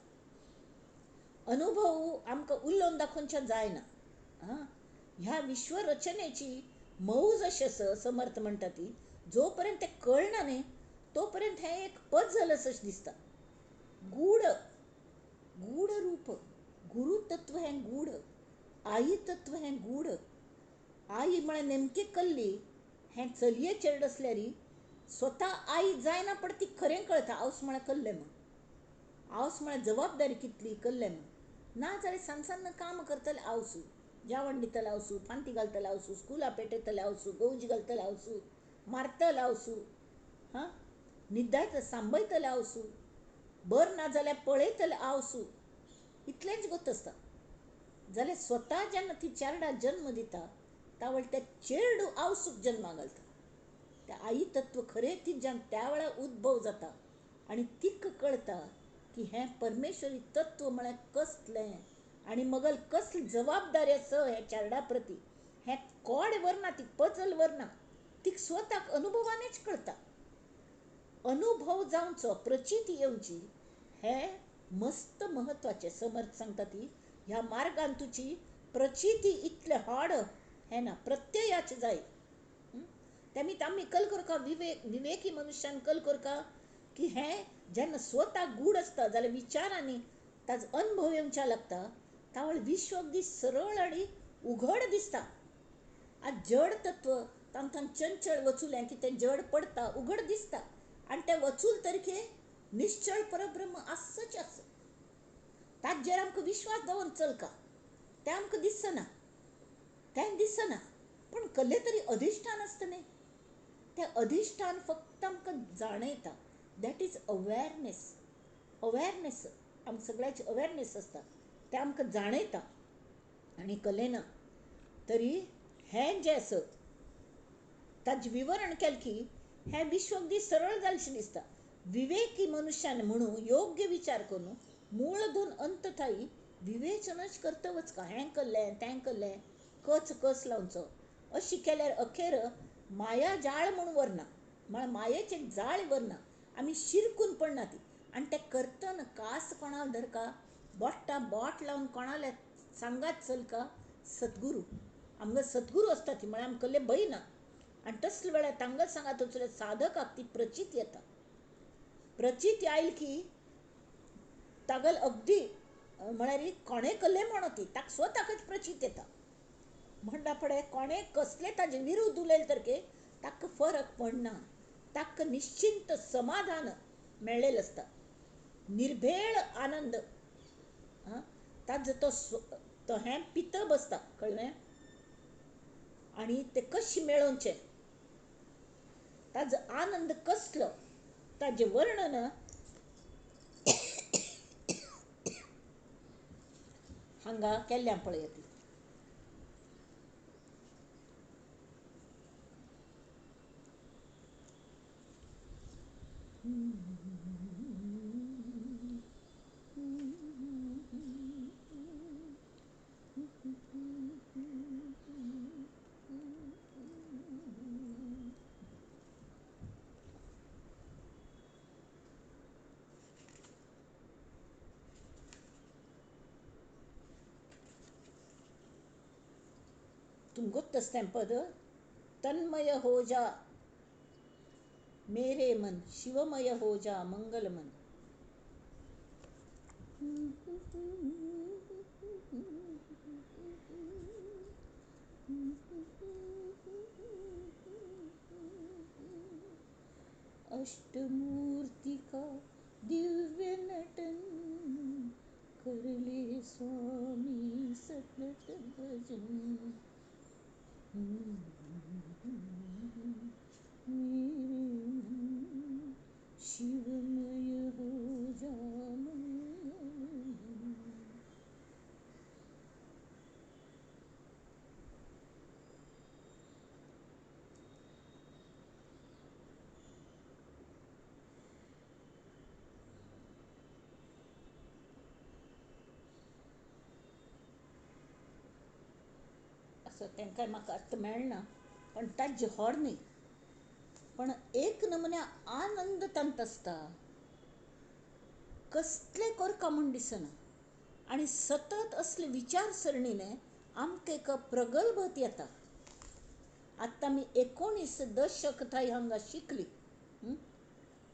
अनुभव आमकां उलोवन दाखोवचें जायना. आं, ह्या विश्वरचनेची मौज अशें आसा समर्थ म्हणटा ती, जो पर्यंत तें कळना न्ही तो पर्यंत हें एक पजल अशें दिसता. गूढ गूढ रूप, गुरुतत्व हें गूढ, आई तत्व हें गूढ. आई म्हळ्यार नेमकी कल्ली हें चलये चेड आसल्यार स्वता आई जायना पण ती खरें कळता आवस म्हळ्यार कल्लें म्हूण, आवस म्हळ्यार जबाबदारी कितली कल्लें म्हूण. ना जाल्यार सान सान्न काम करतले आवसू, जेवण दितले आवसू, फांती घालतले आवसू, स्कुला पेटयतले आवसू, गौजी घालतले आवसू, मारतले आवसू, हां, न्हिदायत सांबयतले आवसू, बर ना जाल्यार पळयतले आवसू, इतलेंच गोत आसता. जाल्यार स्वता जेन्ना ती चेरडा जन्म दिता तावळ ते चेरडू आवसूक जन्मा घालता. त्या आई तत्व खरें तिज्यान त्या वेळार उद्भव जाता आनी तिका कळटा की हें परमेश्वरी तत्व म्हळ्यार कसलें आनी मगल कसली जबाबदारी आसा ह्या चेरडा प्रती. हें कोड व्हरना, ती पजल व्हरना, तिका स्वताक अनुभवानेच कळटा. अनुभव जावचो, प्रचिती येवची हें मस्त म्हत्वाचें. समर्थ सांगता ती ह्या मार्गान तुजी प्रचिती इतलें हाड हें ना, प्रत्ययाचें जाय. तेमी आमी कल करका, विवेकी मनुष्यान कल करका की हें जेन्ना स्वता गूढ आसता जाल्यार विचारांनी ताजो अनुभव येवच्या लागता. तावळ विश्व अगदी सरळ आनी उघड दिसता. आतां जड तत्व तांकां चंचळ वचुलें की तें जड पडटा, उघड दिसता आनी तें वचूल तरीके निश्चळ परब्रह्म आसच आस. ताजेर आमकां विश्वास दवरून चलका, तें आमकां दिसना, तें दिसना, पूण कसलें तरी अधिश्ठान आसता न्ही, तें अधिश्ठान फक्त आमकां जाणयता. That is awareness. Awareness आमकां सगळ्याची अवेरनेस आसता, तें आमकां जाणयता आनी कलेना. तरी हें जें आसा ताजें विवरण केलें की हें विश्व अगदी सरळ जालेंशें दिसता. विवेकी मनुष्यान म्हणून योग्य विचार करून मूळ दोन अंत थाई विवेचनच करता वचका, हें करलें तें करलें, कच कस लावचो, अशी केल्यार अखेर माया जाळ म्हूण वरना, म्हळ्यार मायेचें एक जाळ वरना, आमी शिरकून पडना ती. आनी तें करतना कास कोणाक धरका, बोट्टा बोट लावन कोणाले सांगात चलका, सद्गुरू. आमकां सद्गुरू आसता ती, म्हळ्यार आमकां कसलें भंय ना. आनी तसले वेळार तांकां सांगात वचल्यार साधकाक ती प्रचित येता. प्रचित आयल की तागल अगदी म्हळ्यार कोणें कसलें म्हणो ती ताका स्वताकच प्रचित येता. म्हणटा फुडें कोणें कसलें ताजे विरुद्ध उलयलें तर के ताका फरक पडना, ताका निश्चिंत समाधान मेळ्ळेलें आसता, निर्भेळ आनंद. ताजो तो तो हें पित बसता, कळ्ळें? आनी तें कशें मेळोवचें, ताजो आनंद कसलो, ताजें वर्णन हांगा केल्लें पळयात. तुम गुप्त पद तन्मय हो जा मेरे मन, शिवमय हो जा मंगल मन. अष्टमूर्ति का दिव्य नटन कर ले स्वामी सतत भजन. मेरे मन शिवमय हो जा मंगल मन. असो तांकां म्हाका आतां मेळना, पण ताजें होड न्ही, पण एक नमुन्या आनंद तांत आसता, कसलें करका म्हूण दिसना. आनी सतत असले विचारसरणीने आमकां एक प्रगल्भत येता. आतां आमी 19 दशक थंय हांगा शिकली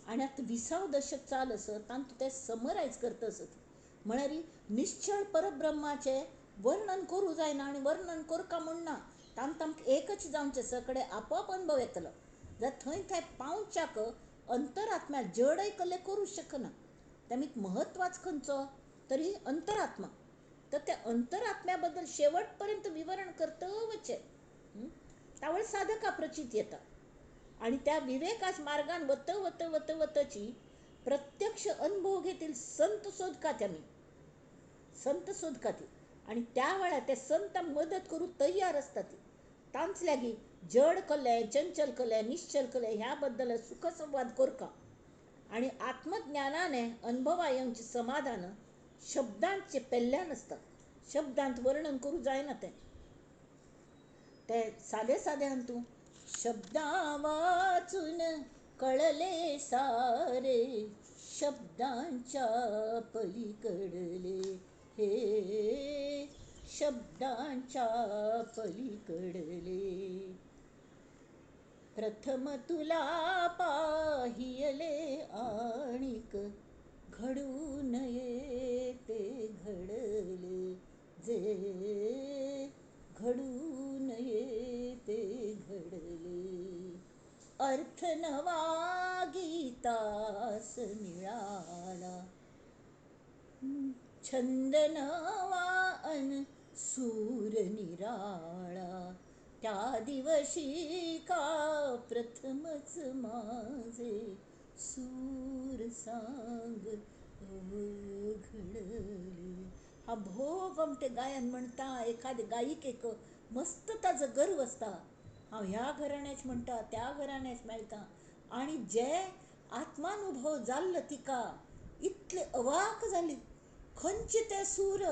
आनी आतां 20 दशक चाल आसत तांतूत ते समरायज करता आसत, म्हळ्यार निश्चळ परब्रह्माचें वर्णन करूं जायना आनी वर्णन करका म्हूण ना, तांत आमकां एकच जावचें, सगळे आपोआप अणभव येतलो. जाल्यार थंय थंय पावच्याक अंतरात्म्या जडय कसलें करूं शकना. तेमी म्हत्वाच खंयचो तरी अंतरात्मा, तर त्या अंतरात्म्या बद्दल शेवट पर्यंत विवरण करत वचचें, तावळ साधका प्रचित येता. आनी त्या विवेकाच मार्गान वत वत वत वतची प्रत्यक्ष अनुभव घेतील संत सोदका, आमी संत सोदका ती. आनी त्या वेळार ते संत मदत करूंक तयार आसता ती. तांच लागीं जड कलें, चंचल कलें, निश्चल कलें ह्या बद्दल सुखसंवाद करका आनी आत्मज्ञानाने अनुभवायंचे समाधान शब्दांचे पेल्ल्यान आसता, शब्दांत वर्णन करूं जायना तें. ते सादे साद्यान तूं शब्दां वाचून कळले सारे, शब्दांच्या पलीकडले हे, शब्दांच्या पलीकडले. प्रथम तुला पाहियले आणिक घडू नये ते घडले जे, घडू नये ते घडले. अर्थ नवा गीतास रस मिळाला. छंद नवा अन सूर निराळा, त्या दिवशी का प्रथमच माझे सूर सांग अवघडले. हा भोग आमटे गायन म्हणता एखादे गायिकेक मस्त ताजो गर्व आसता, हांव ह्या घराण्याच म्हणटा त्या घराण्याच मेळटा. आनी जे आत्मानुभव जाल्लो तिका इतले अवाक जाली, खंयचे ते सूर.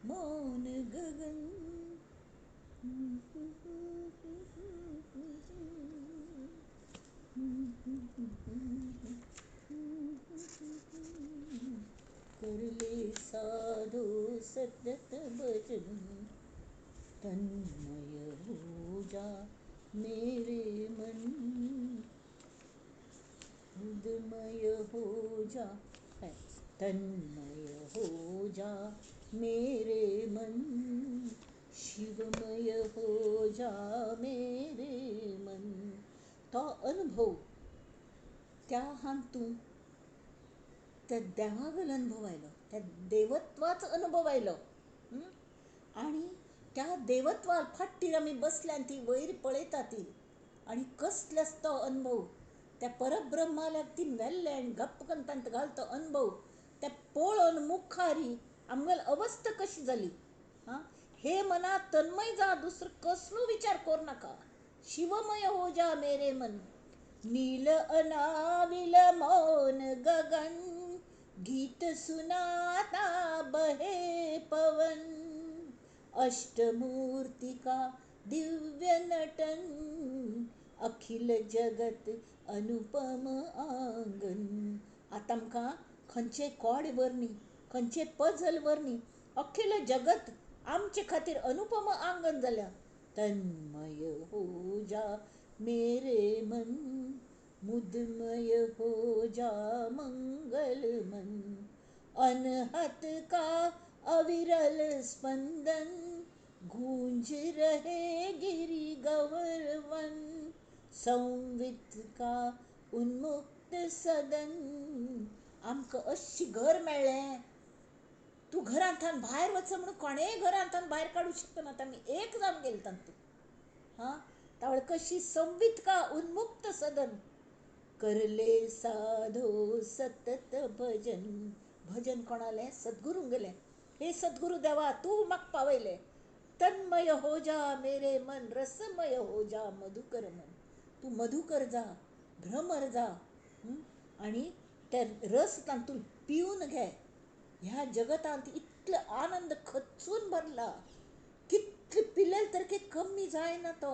मौन गगन करले साधो सतत भजन, तन्मय हो जा मेरे मन, उदमय हो जा, तन्मय हो जा मेरे मन, शिवमय हो जा मेरे मन. तो अनुभव त्या हातूंत त्या देवागेलो अनुभव आयलो, त्या देवत्वाचो अनुभव आयलो. आनी त्या देवत्वा फाटीर आमी बसल्या आनी ती वयर पळयता ती, आनी कसलो आसता तो अनुभव, त्या परब्रह्माक ती मेल्ले आनी गप्प करून तांकां घाल तो अनुभव, त्या पळोवन मुखारी आमगेली अवस्था कशी जाली. आं, हे मना तन्मय जा, दुसरो कसलो विचार करूं नाका, शिवमय हो जा मेरे मन. नील अनाविल मौन गगन, गीत सुनाता बहे पवन, अष्टमूर्ति का दिव्य नटन, अखिल जगत अनुपम आंगन. आतां आमकां खंयचे कोड वरनी, खंयचे पजल वरनी अखिल जगत आमचे खातीर अनुपम आंगन जाल्या. तन्मय हो जा मेरे मन, मुदमय हो जा मंगल मन, अनहत का अविरल स्पंदन, गूंज रहे गिरी गौरवन, संवित का उन्मुक्त सदन. आमकां अशी घर मेळ्ळें, तूं घरांतल्यान भायर वच म्हणून कोणेय घरांतल्यान भायर काडूंक शकना, आमी एक जावन गेले तातूंत. हां, तावळ कशी संवित का उन्मुक्त सदन, करले साधो सतत भजन. भजन कोणालें? सद्गुरूंक गेलें. हे सद्गुरू देवा, तूं म्हाका पावयलें. तन्मय हो जा मेरे मन, रसमय हो जा मधुकर मन. तूं मधुकर जा, भ्रमर जा, आनी ते रस तातूंत पिवन घे. ह्या जगतांत इतलो आनंद खचून भरला, कितले पिले तरी कमी जायना तो,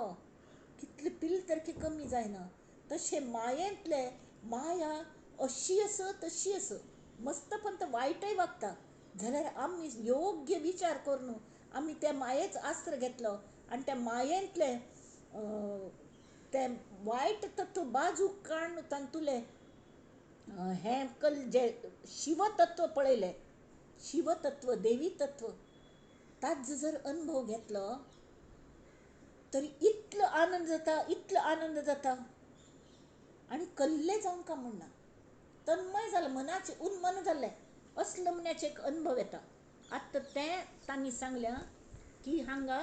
कितले पिले तरी कमी जायना. तशें मायेंतले माया अशी आसा तशी आसा, मस्तपंत वायटय वागता. जाल्यार आमी योग्य विचार करून आमी त्या मायेच आस्त्र घेतलो आनी त्या मायेंतले तें वायट तत्व बाजूक काडून तातूंतलें हें कल जें शिवतत्व पळयलें, शिवतत्व देवी तत्व, ताजो जर अनुभव घेतलो तर इतलो आनंद जाता, इतलो आनंद जाता आनी कल्ले जावंक काय म्हणना, तन्मय जालें, मनाचें उन्मन जालें, असलो मनाचें एक अनुभव येता. आतां तें तांणी सांगलें की हांगा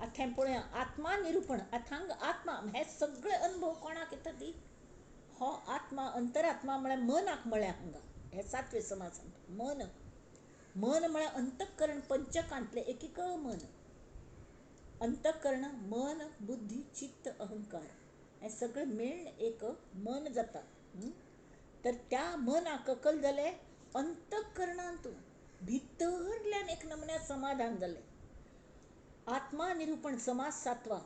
आतां पळया आत्मा निरुपण. आतां हांगा आत्मा हे सगळे अनुभव कोणाक येता ती हो आत्मा अंतरात्मा म्हळ्यार मनाक म्हळ्यार हांगा हे सातवे समाज मन, मन म्हळ्यार अंतःकरण पंचकांतलें एकीक मन, अंतःकरण मन बुद्धी चित्त अहंकार हें सगळें मेळून एक मन जाता. तर त्या मनाक कल जालें अंतःकरणांत भितरल्यान एक नमुन्या समाधान जालें. आत्मा निरुपण समाज सातवा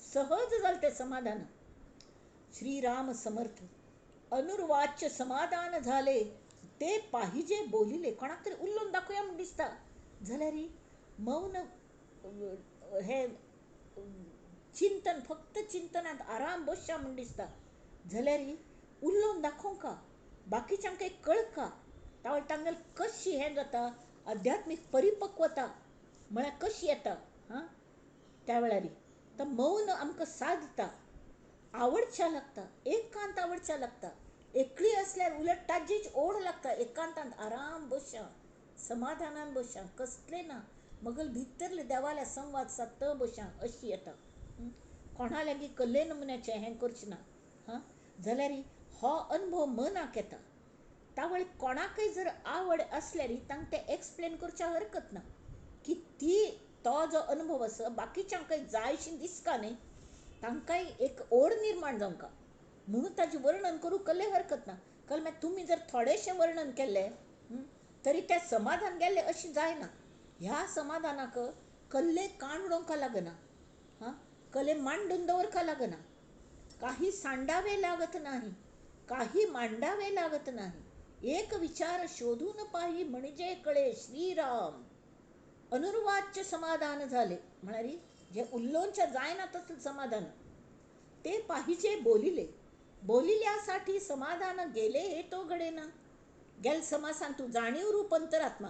सहज जालें तें समाधान. श्रीराम समर्थ अनुर्वाच्य समाधान झाले ते पाहिजे बोलिले. कोणाक तरी उलोवन दाखोवया म्हूण दिसता जाल्यार मौन हें चिंतन फक्त चिंतनांत आराम बसया म्हूण दिसता जाल्यार उलोवन दाखोवंक बाकीच्यांक एक कळका तावळ तांगेलें कशी हें जाता आध्यात्मीक परिपक्वता म्हळ्यार कशी येता हां त्या वेळार. तो मौन आमकां सादता, आवडच्या लागता, एकांत आवडच्या लागता. एकली आसल्यार उलट ताजीच ओड लागता. एकांतांत आराम बसया, समाधानान बसया, कसलें ना, मगल भितरले देवाल्या संवाद सादता बसया अशी येता. कोणा लागीं कल्ले नमुन्याचें हें करचें ना. हां, जाल्यार हो अनुभव मनाक येता. तावळ कोणाकय जर आवड आसल्यार तांकां तें एक्सप्लेन करच्या हरकत ना की ती तो जो अनुभव आसा बाकीच्यांकय जायशी दिसका न्ही, तांकांय एक ओड निर्माण जावंका म्हणून ताजें वर्णन करूंक कसलें हरकत ना. कल मागीर तुमी जर थोडेशें वर्णन केलें तरी तें समाधान गेल्लें अशें जायना. ह्या समाधानाक कल्ले काण उडोवंक लागना, हां, कले मांडून दवरपाक लागना. काही सांडावे लागत नाही, काही मांडावे लागत नाही, एक विचार शोधून पाही म्हणजे कळे श्रीराम. अनुर्वाच्य समाधान झाले म्हळ्यार जे उल्लोंच्या जायना तसलें समाधान ते पाहिजे बोलिले, बोलिल्यासाठी समाधान गेले हे तो घडेना. गेल समासान तू जाणीव रूप अंतरात्मा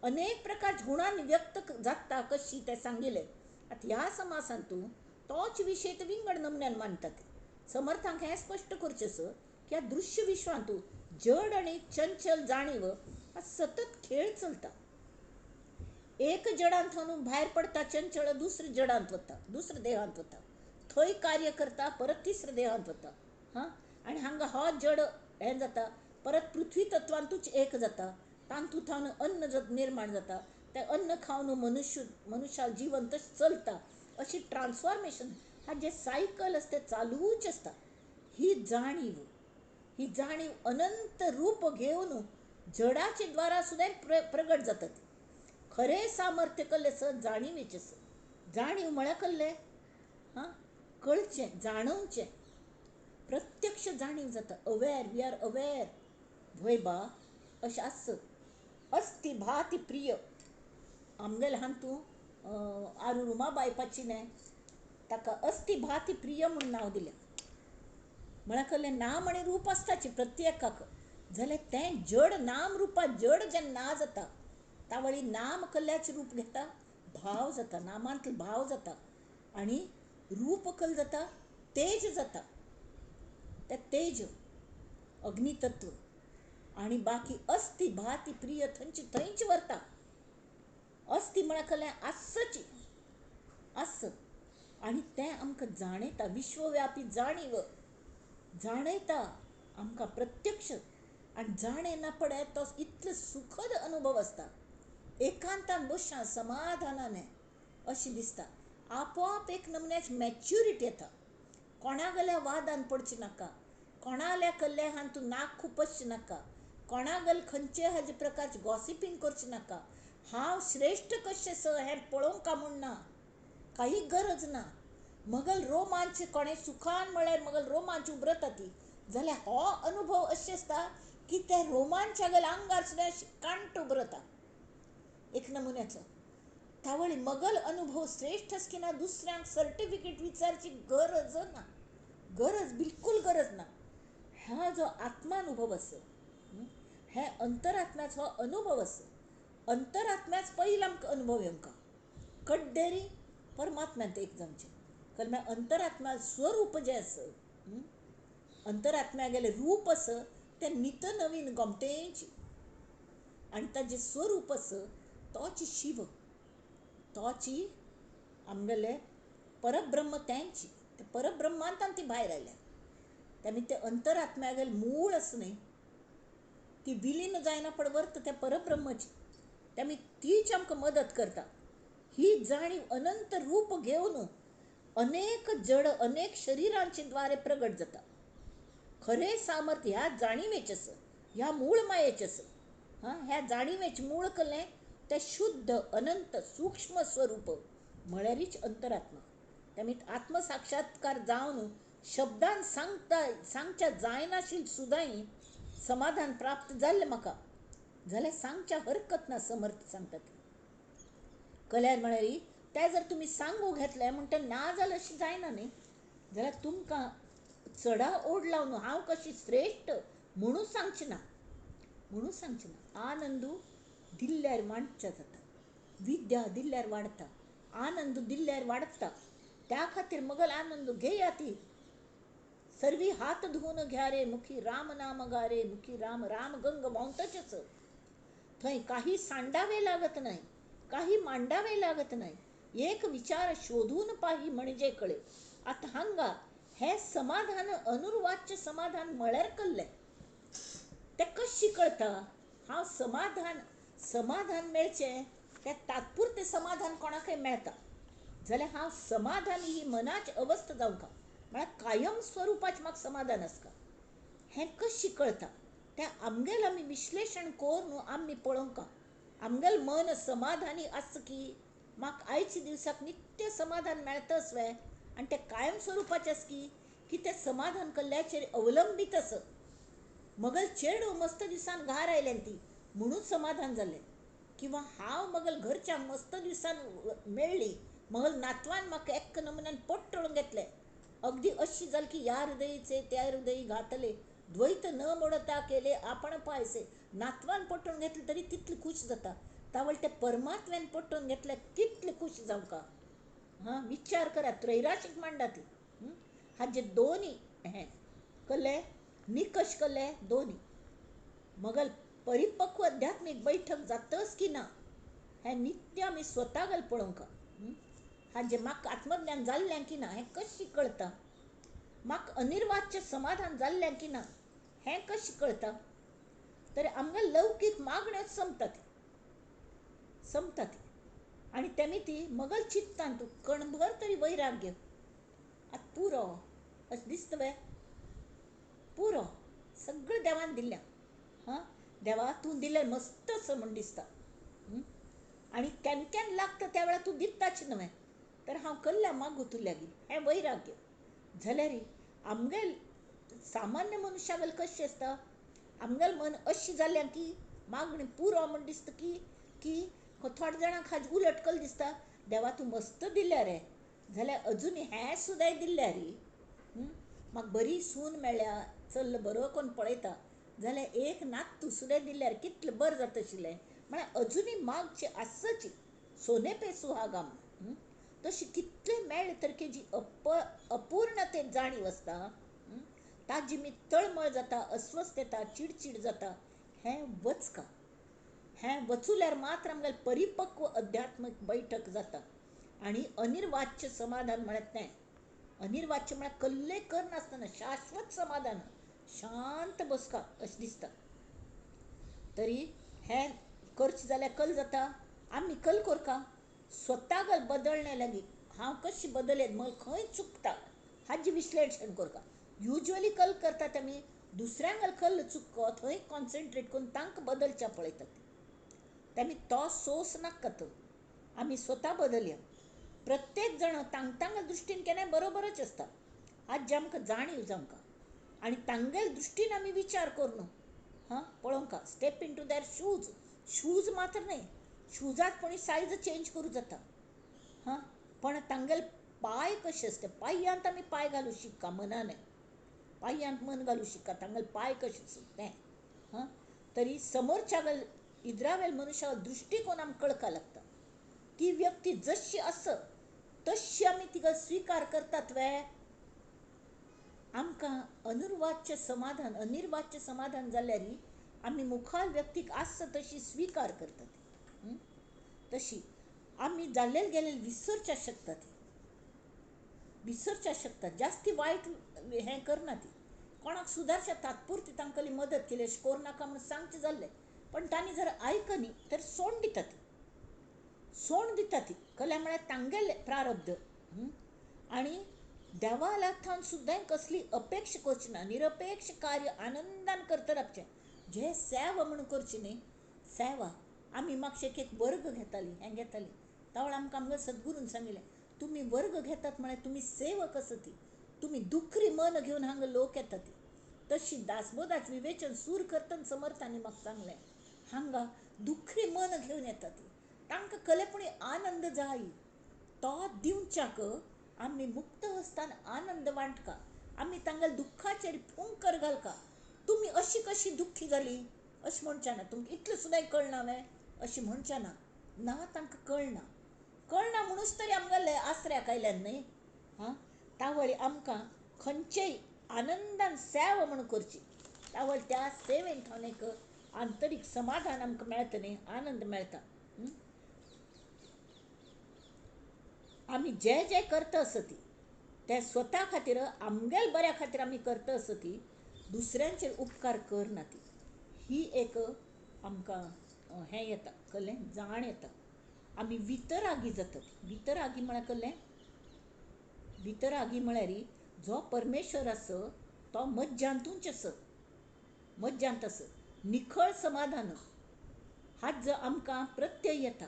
अनेक प्रकार गुणांनी व्यक्त जाता कशी ते सांगिले. आतां ह्या समासान तूं तोच विशय ते विंगड नमुन्यान मांडटात. समर्थांक हें स्पश्ट करचें आसा की ह्या दृश्य विश्वांत जड आनी चंचल जाणीव हा सतत खेळ चलता. एक जडांत थावन भायर पडटा चंचल, दुसऱ्या जडांत वता, दुसऱ्या देहांत वता, थंय कार्य करता, परत तिसऱ्या देहांत वता. हां, आनी हांगा हो जड हें जाता, परत पृथ्वी तत्वांतूच एक जाता, तातूंत थावन अन्न निर्माण जाता, तें अन्न खावन मनुष्या जिवन तशें चलता. अशी ट्रान्सफॉर्मेशन हा जे सायकल आसता तें चालूच आसता. ही जाणीव, ही जाणीव अनंत रूप घेवन जडाचे द्वारा सुद्दां प्रगट जातात. खरें सामर्थ्य कल्लें आसा जाणिवेचें आसा. जाणीव म्हळ्यार कल्लें, हां, कळचें, जाणवचें, प्रत्यक्ष जाणीव जाता. अवेर, we are aware, व्हय बा, अशें आस. अस्ति भाति प्रिय आमगेलें हातूं आरू रुमाबायपाची न्हय, ताका अस्ति भाति प्रिय म्हूण नांव दिलें. म्हळ्यार कल्लें नाम आनी रूप आसताची प्रत्येकाक, जाल्यार तें जड नाम रुपा जड जेन्ना ना जाता तावळी नाम कल्ल्याचें रूप घेता, भाव जाता, नामांतलो भाव जाता आनी रूप कल जाता, तेज जाता. तें तेज अग्नितत्व आनी बाकी अस्ति भाति प्रिय थंयची थंयच व्हरता. अस्ति म्हळ्यार कल्लें आसची आस, आनी तें आमकां जाणयता, विश्वव्यापी जाणीव जाणयता आमकां प्रत्यक्ष. आनी जाणयना पडे तो इतलो सुखद अनुभव आसता. एकांतान बसया समाधानान अशें दिसता. आपोआप एक नमुन्याची मॅच्युरिटी येता. कोणागल्या वादान पडचें नाका, कोणाल्या कल्ल्यान तूं नाक खुपसचें नाका, कोणागल खंयचे हाजे प्रकारचें गॉसिपींग करचें नाका. हांव श्रेश्ठ कशें आसा हें पळोवंक म्हूण ना, काही गरज ना. मगल रोमांच कोणें सुखान म्हळ्यार मगल रोमांच उबरता ती, जाल्यार हो अनुभव अशें आसता की त्या रोमांच्या गल आंगार सुद्दां कांट उबरता एक नमुन्याचो. तावळी मगल अनुभव श्रेश्ठ आसा की ना दुसऱ्यांक सर्टिफिकेट विचारची गरज ना, गरज बिलकूल गरज ना. हा जो आत्मानुभव आसा, हे अंतरात्म्याचो हो अनुभव आसा. अंतरात्म्याच पयलीं आमकां अनुभव येवंका, कड्डेरी परमात्म्यांत एक जावचें. कारण अंतरात्म्या स्वरूप जें आसा, अंतरात्म्या गेलें रूप आसा तें नित नवीन गोमटेंच, आनी ताजें स्वरूप आसा तोच शिव, तोची आमगेलें परब्रह्म तेंच. ते परब्रह्मांतान ती भायर आयल्या. तेमी ते अंतरात्म्या गेलें मूळ आसा न्ही, ती विलीन जायना पड व्हरता त्या परब्रह्माची, तेमी तीच आमकां मदत करता. ही जाणीव अनंत रूप घेवन अनेक जड अनेक शरिरांचे द्वारे प्रगट जाता. खरें सामर्थ्य ह्या जाणिवेचें आसा, ह्या मूळ मायेचें आसा. हां, ह्या जाणिवेचें मूळ कलें तें शुद्ध अनंत सूक्ष्म स्वरूप म्हळ्यारीच अंतरात्मा. तेमी आत्मसाक्षात्कार जावन शब्दान सांगता सांगच्या जायनाशिल्लें सुद्दां समाधान प्राप्त जाल्लें म्हाका जाल्यार सांगच्या हरकत ना. समर्थ सांगतात कल्यार म्हळ्यार तें जर तुमी सांगू घेतलें म्हणटा ना जाल्यार अशें जायना न्ही, जाल्यार तुमकां चडा ओड लावन हांव कशी श्रेश्ठ म्हणून सांगचें ना, म्हणून सांगचें ना. आनंदू दिल्ल्यार वांटच्या जाता, विद्या दिल्ल्यार वाडटा, आनंद दिल्ल्यार वाडटा. त्या खातीर मगल आनंद घेया ती सर्वी हात धुवन घ्या रे मुखी राम नाम गा रे मुखी राम राम गंग व्हांवतच. थंय काही सांडावे लागत नाही, काही मांडावे लागत नाही, एक विचार शोधून पाही म्हणजे कळे. आतां हांगा हें समाधान अनुर्वाच्य समाधान म्हळ्यार कल्लें तें कशें कळटा? हांव समाधान समाधान मेळचें तें तात्पुरतें समाधान कोणाकय मेळटा जाल्यार हांव समाधान ही मनाची अवस्था जावंक म्हळ्यार कायम स्वरुपाचें म्हाका समाधान आसता. हें कशें कळटा तें आमगेलें आमी विश्लेशण करून आमी पळोवंक. आमगेलें मन समाधानी आसता की म्हाका आयच्या दिवसाक नित्य समाधान मेळटाच वे आनी तें कायम स्वरुपाचें आसा की की तें समाधान कल्ल्याचेर अवलंबीत आसा. मगल चेडूं मस्त दिसान घार आयलें ती म्हणून समाधान जालें, किंवां हांव मगल घरच्या मस्त दिसान मेळ्ळी, मगल नातवान म्हाका एक नमुन्यान पोट्टळून घेतलें, अगदी अशी जाली की ह्या हृदयीचे त्या हृदयी घातले द्वैत न मोडता केले आपण पायसे. नातवान पटोवन घेतलें तरी तितलें खूश जाता, तावळ ते परमात्म्यान पटोवन घेतलें कितलें खूश जावंका. हां, विचार करा. त्रैराशीक मांडा ती हाजे दोनी हें कल्ले निकश कल्ले दोनी मगल परिपक्व आध्यात्मीक बैठक जातच की ना हें नित्य आमी स्वता गल पळोवंक. हाजें म्हाका आत्मज्ञान जाल्लें की ना हें कशें कळटा? म्हाका अनिर्वाच्य समाधान जाल्लें की ना हें कशें कळटा? तर आमकां लौकीक मागण्योच सोंपतात सोंपतात आनी तेमी ती मगल चित्तान तूं कणभर तरी वैराग्य आतां पुरो अशें दिसता वे पुरो सगळें देवान दिल्लें. हां, देवा तूं दिलें मस्त असो म्हूण दिसता. आनी केन्ना केन्ना लागता त्या वेळार तूं दिताच न्हय तर हांव कल्ल्या मागू तुल्यागी हें वैराग्य जाल्यार आमगेल सामान्य मनशागेल कशें आसता? आमगेलें मन अशें जालें की मागणी पुरो म्हूण दिसता की की थोड्या जाणांक हाजें उलट कल दिसता, देवा तूं मस्त दिल्या रे जाल्यार अजून हें सुद्दां दिल्या रे, म्हाका बरी सून मेळ्ळ्या, चल्ल बरो कोन्न पळयता जाल्यार एक नातू सुद्दां दिल्यार कितलें बरें जाता आशिल्लें. म्हळ्यार अजुनूय मागचें आसची सोने पे सुहागा. तशें कितलें मेळ्ळें तर जी अपूर्णते जाणीव आसता ताजी मी तळमळ जाता, अस्वस्थ येता, चिडचीड जाता. हें वचका हें वचुल्यार मात्र आमगेलें परिपक्व अध्यात्मीक बैठक जाता आनी अनिर्वाच्य समाधान म्हळ्यार तें. अनिर्वाच्य म्हळ्यार कल्ले करनासतना शाश्वत समाधान, शांत बसका अशें दिसता. तरी हें करचें जाल्यार कल जाता. आमी कल करका स्वता गल बदलणे लागी हांव कशें बदलें म्हाका खंय चुकता हाजें विश्लेशण करका. युज्वली कल करतात आमी दुसऱ्यांक कल चुकको थंय कॉन्सन्ट्रेट करून तांकां बदलच्या पळयतात. तेमी तो सोस नाका तो आमी स्वता बदलया. प्रत्येक जाण तांग दृश्टीन केन्नाय बरोबरच आसता हाजी आमकां जाणीव जावंका आनी तांगेले दृश्टीन आमी विचार करून हां पळोवंका. Step into their shoes. Shoes मात्र न्हय, शूजाक कोणी सायज चेंज करूं जाता. हां, पण तांगेले पांय कशे आसता, पांयांत आमी पांय घालूं शिक्का मनान, पांयांत मन घालूं शिक्का तांगेले पांय कशे आसता तें. हां, तरी समोरच्या इद्रावेल मनुष्या दृश्टिकोन आमकां कळका लागता. ती व्यक्ती जशी आसा तशी आमी तिका स्विकार करतात वे. आमकां अनुर्वाच्य समाधान अनिर्वाच्य समाधान जाल्यार आमी मुखार व्यक्तीक आसा तशी स्विकार करतात. तशी आमी जाल्लेले गेल्ले विसरच्या शकतात, विसरच्या शकतात. जास्ती वायट हें करना ती कोणाक सुदारच्या तात्पुरती तांकां मदत केली अशें करूं नाका म्हूण सांगचें जाल्लें, पण तांणी जर आयकनी तर सोंड दिता ती, सोंड दिता ती. कल्या म्हळ्यार तांगेलें प्रारब्ध. आनी देवा लागथावन सुद्दां कसली अपेक्षा करची ना, निरपेक्ष कार्य आनंदान करता रावचें. जें सेवा म्हूण करची न्ही, सेवा आमी मातशें एक वर्ग घेतालीं, हें घेतालीं तावळ आमकां आमगे सद्गुरून सांगिल्लें, तुमी वर्ग घेतात म्हळ्यार तुमी सेवक आसा ती, तुमी दुखरी मन घेवन हांगा लोक येतात. तशी दासबोधाच विवेचन सूर करतन समर्थांनी म्हाका सांगलें, हांगा दुखरी मन घेवन येतात तांकां कलेपणी आनंद जाय तो दिवच्याक आमी मुक्त हस्तान आनंद वांटका. आमी तांगेल्या दुख्खाचेर फुंकर घालका. तुमी अशी कशी दुख्खी जाली अशें म्हणचे ना, तुमकां इतलें सुद्दां कळना वे अशें म्हणचे ना. ना, तांकां कळना, कळना म्हणूच तरी आमगेले आसऱ्याक आयल्यान न्हय. हां, तावळी आमकां खंयचेय आनंदान सेवा म्हूण करची. तावळ त्या सेवेन थावन एक आंतरीक समाधान आमकां मेळटा न्ही, आनंद मेळटा. आमी जे जे करता आसती ते स्वता खातीर, आमगेल बऱ्या खातीर आमी करता आसती, दुसऱ्यांचेर उपकार करना ती. ही एक आमकां हें येता, कळ्ळें, जाण येता. आमी वितरागी जातात. वितरागी म्हळ्यार कळ्ळें, वितरागी म्हळ्यार जो परमेश्वर आसा तो मज्जांतूच आसा, मज्जांत आसा, निखळ समाधान हाच आमकां प्रत्यय येता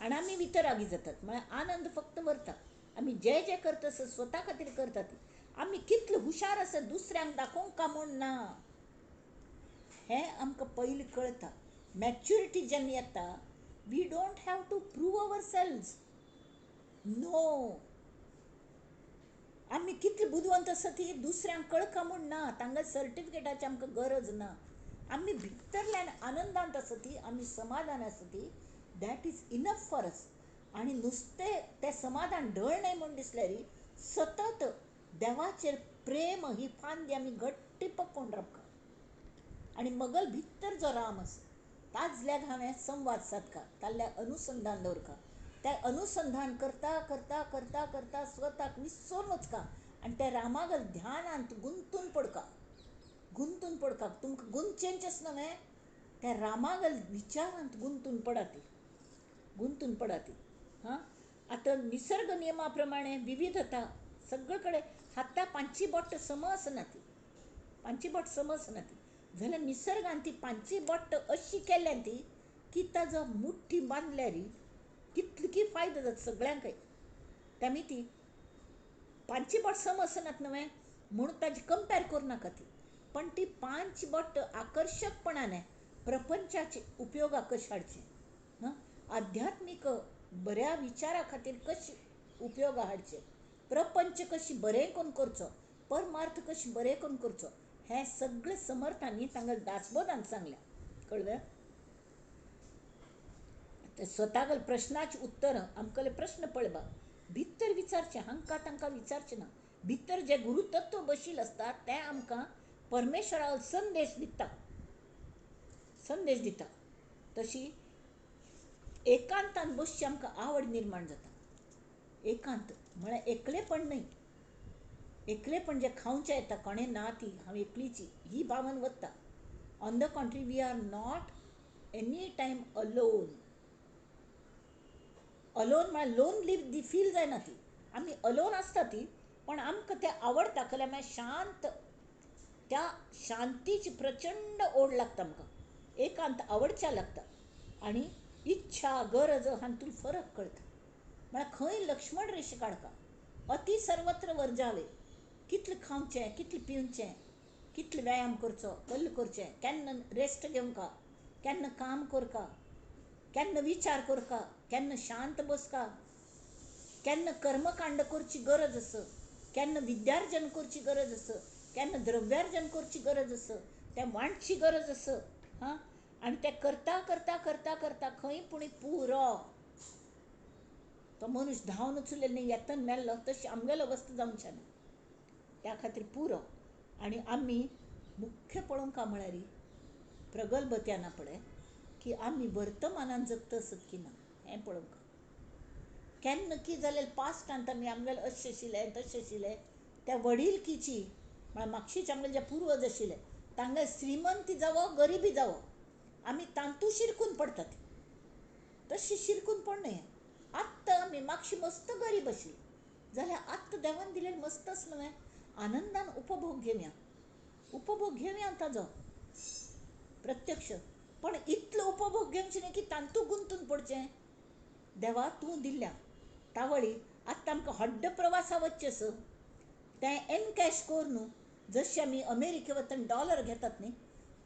आनी आमी वितरागी जातात. म्हळ्यार आनंद फक्त व्हरता. आमी जे जे करता आसा स्वता खातीर करतात. आमी कितले हुशार आसा दुसऱ्यांक दाखोवंक का म्हूण ना, हें आमकां पयलीं कळटा. मॅच्युरिटी जेन्ना येता, we don't have to prove ourselves. No, आमी कितले बुदवंत आसा ती दुसऱ्यांक कळका म्हूण ना, तांकां सर्टिफिकेटाची आमकां गरज ना. आमी भितरल्यान आनंदांत आसा ती, आमी समाधान आसा ती, that is enough for us. आनी नुस्तें तें समाधान ढळ न्हय म्हूण दिसल्यार सतत देवाचेर प्रेम ही फांदी आमी घट्टी पकोवन रावका. आनी मगल भितर जो राम आसा ताजल्याक हांवें संवाद सादका, ताल्ल्या अनुसंधान दवरका. तें अनुसंधान करता करता करता करता स्वताक विसरून वचका आनी त्या रामागल ध्यानांत गुंतून पडका, गुंतून पडका. तुमकां गुंतचेंच न्हय, त्या रामागल विचारांत गुंतून पडाती, गुंतून पडाती. हां, आतां निसर्ग नियमा प्रमाणे विविधता सगळे कडेन हाता पांची बोट सम आसना ती, पांची बोट सम आसना ती. जाल्यार निसर्गान ती पांची बोट अशी केल्या ती की ताजो मुठी बांदल्यार कितली की फायदो जाता सगळ्यांकय. त्यामी ती पांची बोट सम आसनात न्हय म्हूण ताजी कंपेर करूं नाका ती, पण ती पांच बोट आकर्शकपणान प्रपंचाचे उपयोगाक कशें हाडचें, हां, आध्यात्मीक बऱ्या विचारा खातीर कशें उपयोगा हाडचें, प्रपंच कशी बरें करून करचो, परमार्थ कशी बरें करून करचो, हें सगळें समर्थांनी तांकां दासबोधान सांगलें. कळ्ळें? ते स्वतागल प्रश्नाचें उत्तर आमकां प्रश्न पळोवपा भितर विचारचें, हांकां तांकां विचारचें ना. भितर जे गुरुतत्व बशिल्लें आसता तें आमकां परमेश्वरा संदेश दिता, संदेश दिता. तशी एकांतान बसची आमकां आवड निर्माण जाता. एकांत म्हळ्यार एकलेपण न्हय, एकलेपण जें खावचें येता कोणें ना ती हांव एकलीची ही भावन वता. On the contrary, we are not any time alone. Alone म्हळ्यार लोनली दी फील जायना ती, आमी अलोन आसता ती, पण आमकां तें आवडटा. कल्यार मागीर शांत, त्या शांतीची प्रचंड ओड लागता आमकां, एकांत आवडच्या लागता. आनी इच्छा गरज हातूंत फरक कळटा. म्हळ्यार खंय लक्ष्मण रेशा काडका, अति सर्वत्र वर्जावे. कितलें खावचें, कितलें पिवचें, कितलें व्यायाम करचो, कल्ल करचें, केन्ना रेस्ट घेवंका, केन्ना काम करका, केन्ना विचार करका, केन्ना शांत बसका, केन्ना कर्मकांड करची गरज आसा, केन्ना विद्यार्जन करची गरज आसा, केन्ना द्रव्यार्जन करची गरज आसा, तें वांटची गरज आसा. हां, आनी तें करता करता करता करता खंय पूण पुरो तो मनीस धांवन चुलेलो न्ही, येतन मेल्लो तशी आमगेलो अवस्था जावचें ना. त्या खातीर पुरो. आनी आमी मुख्य पळोवंक म्हळ्यार प्रगल्भ त्याना पळय की आमी वर्तमानान जगता आसत की ना हें पळोवंक. केन्ना की जाल्यार पास्टांत आमी आमगेले अशें आशिल्लें तशें आशिल्लें, त्या वडीलकीची म्हळ्यार मागशीचे आमगेले जे पुर्वज आशिल्ले तांगेले श्रीमंती जावो गरिबी जावो आमी तांतू शिरकून पडटात. तशी शिरकून पडना. आत्तां आमी मातशी मस्त गरीब आशिल्ली जाल्यार आत्तां देवान दिलेलें मस्त आसलें न्हय, आनंदान उपभोग घेवया, उपभोग घेवया ताजो प्रत्यक्ष. पण इतलो उपभोग घेवचे न्हय की तांतू गुंतून पडचें. देवा तूं दिल्ल्या तावळी आत्तां आमकां हड्ड प्रवासा वचचें आसा तें एनकॅश करून जशें आमी अमेरिके वतना डॉलर घेतात न्ही,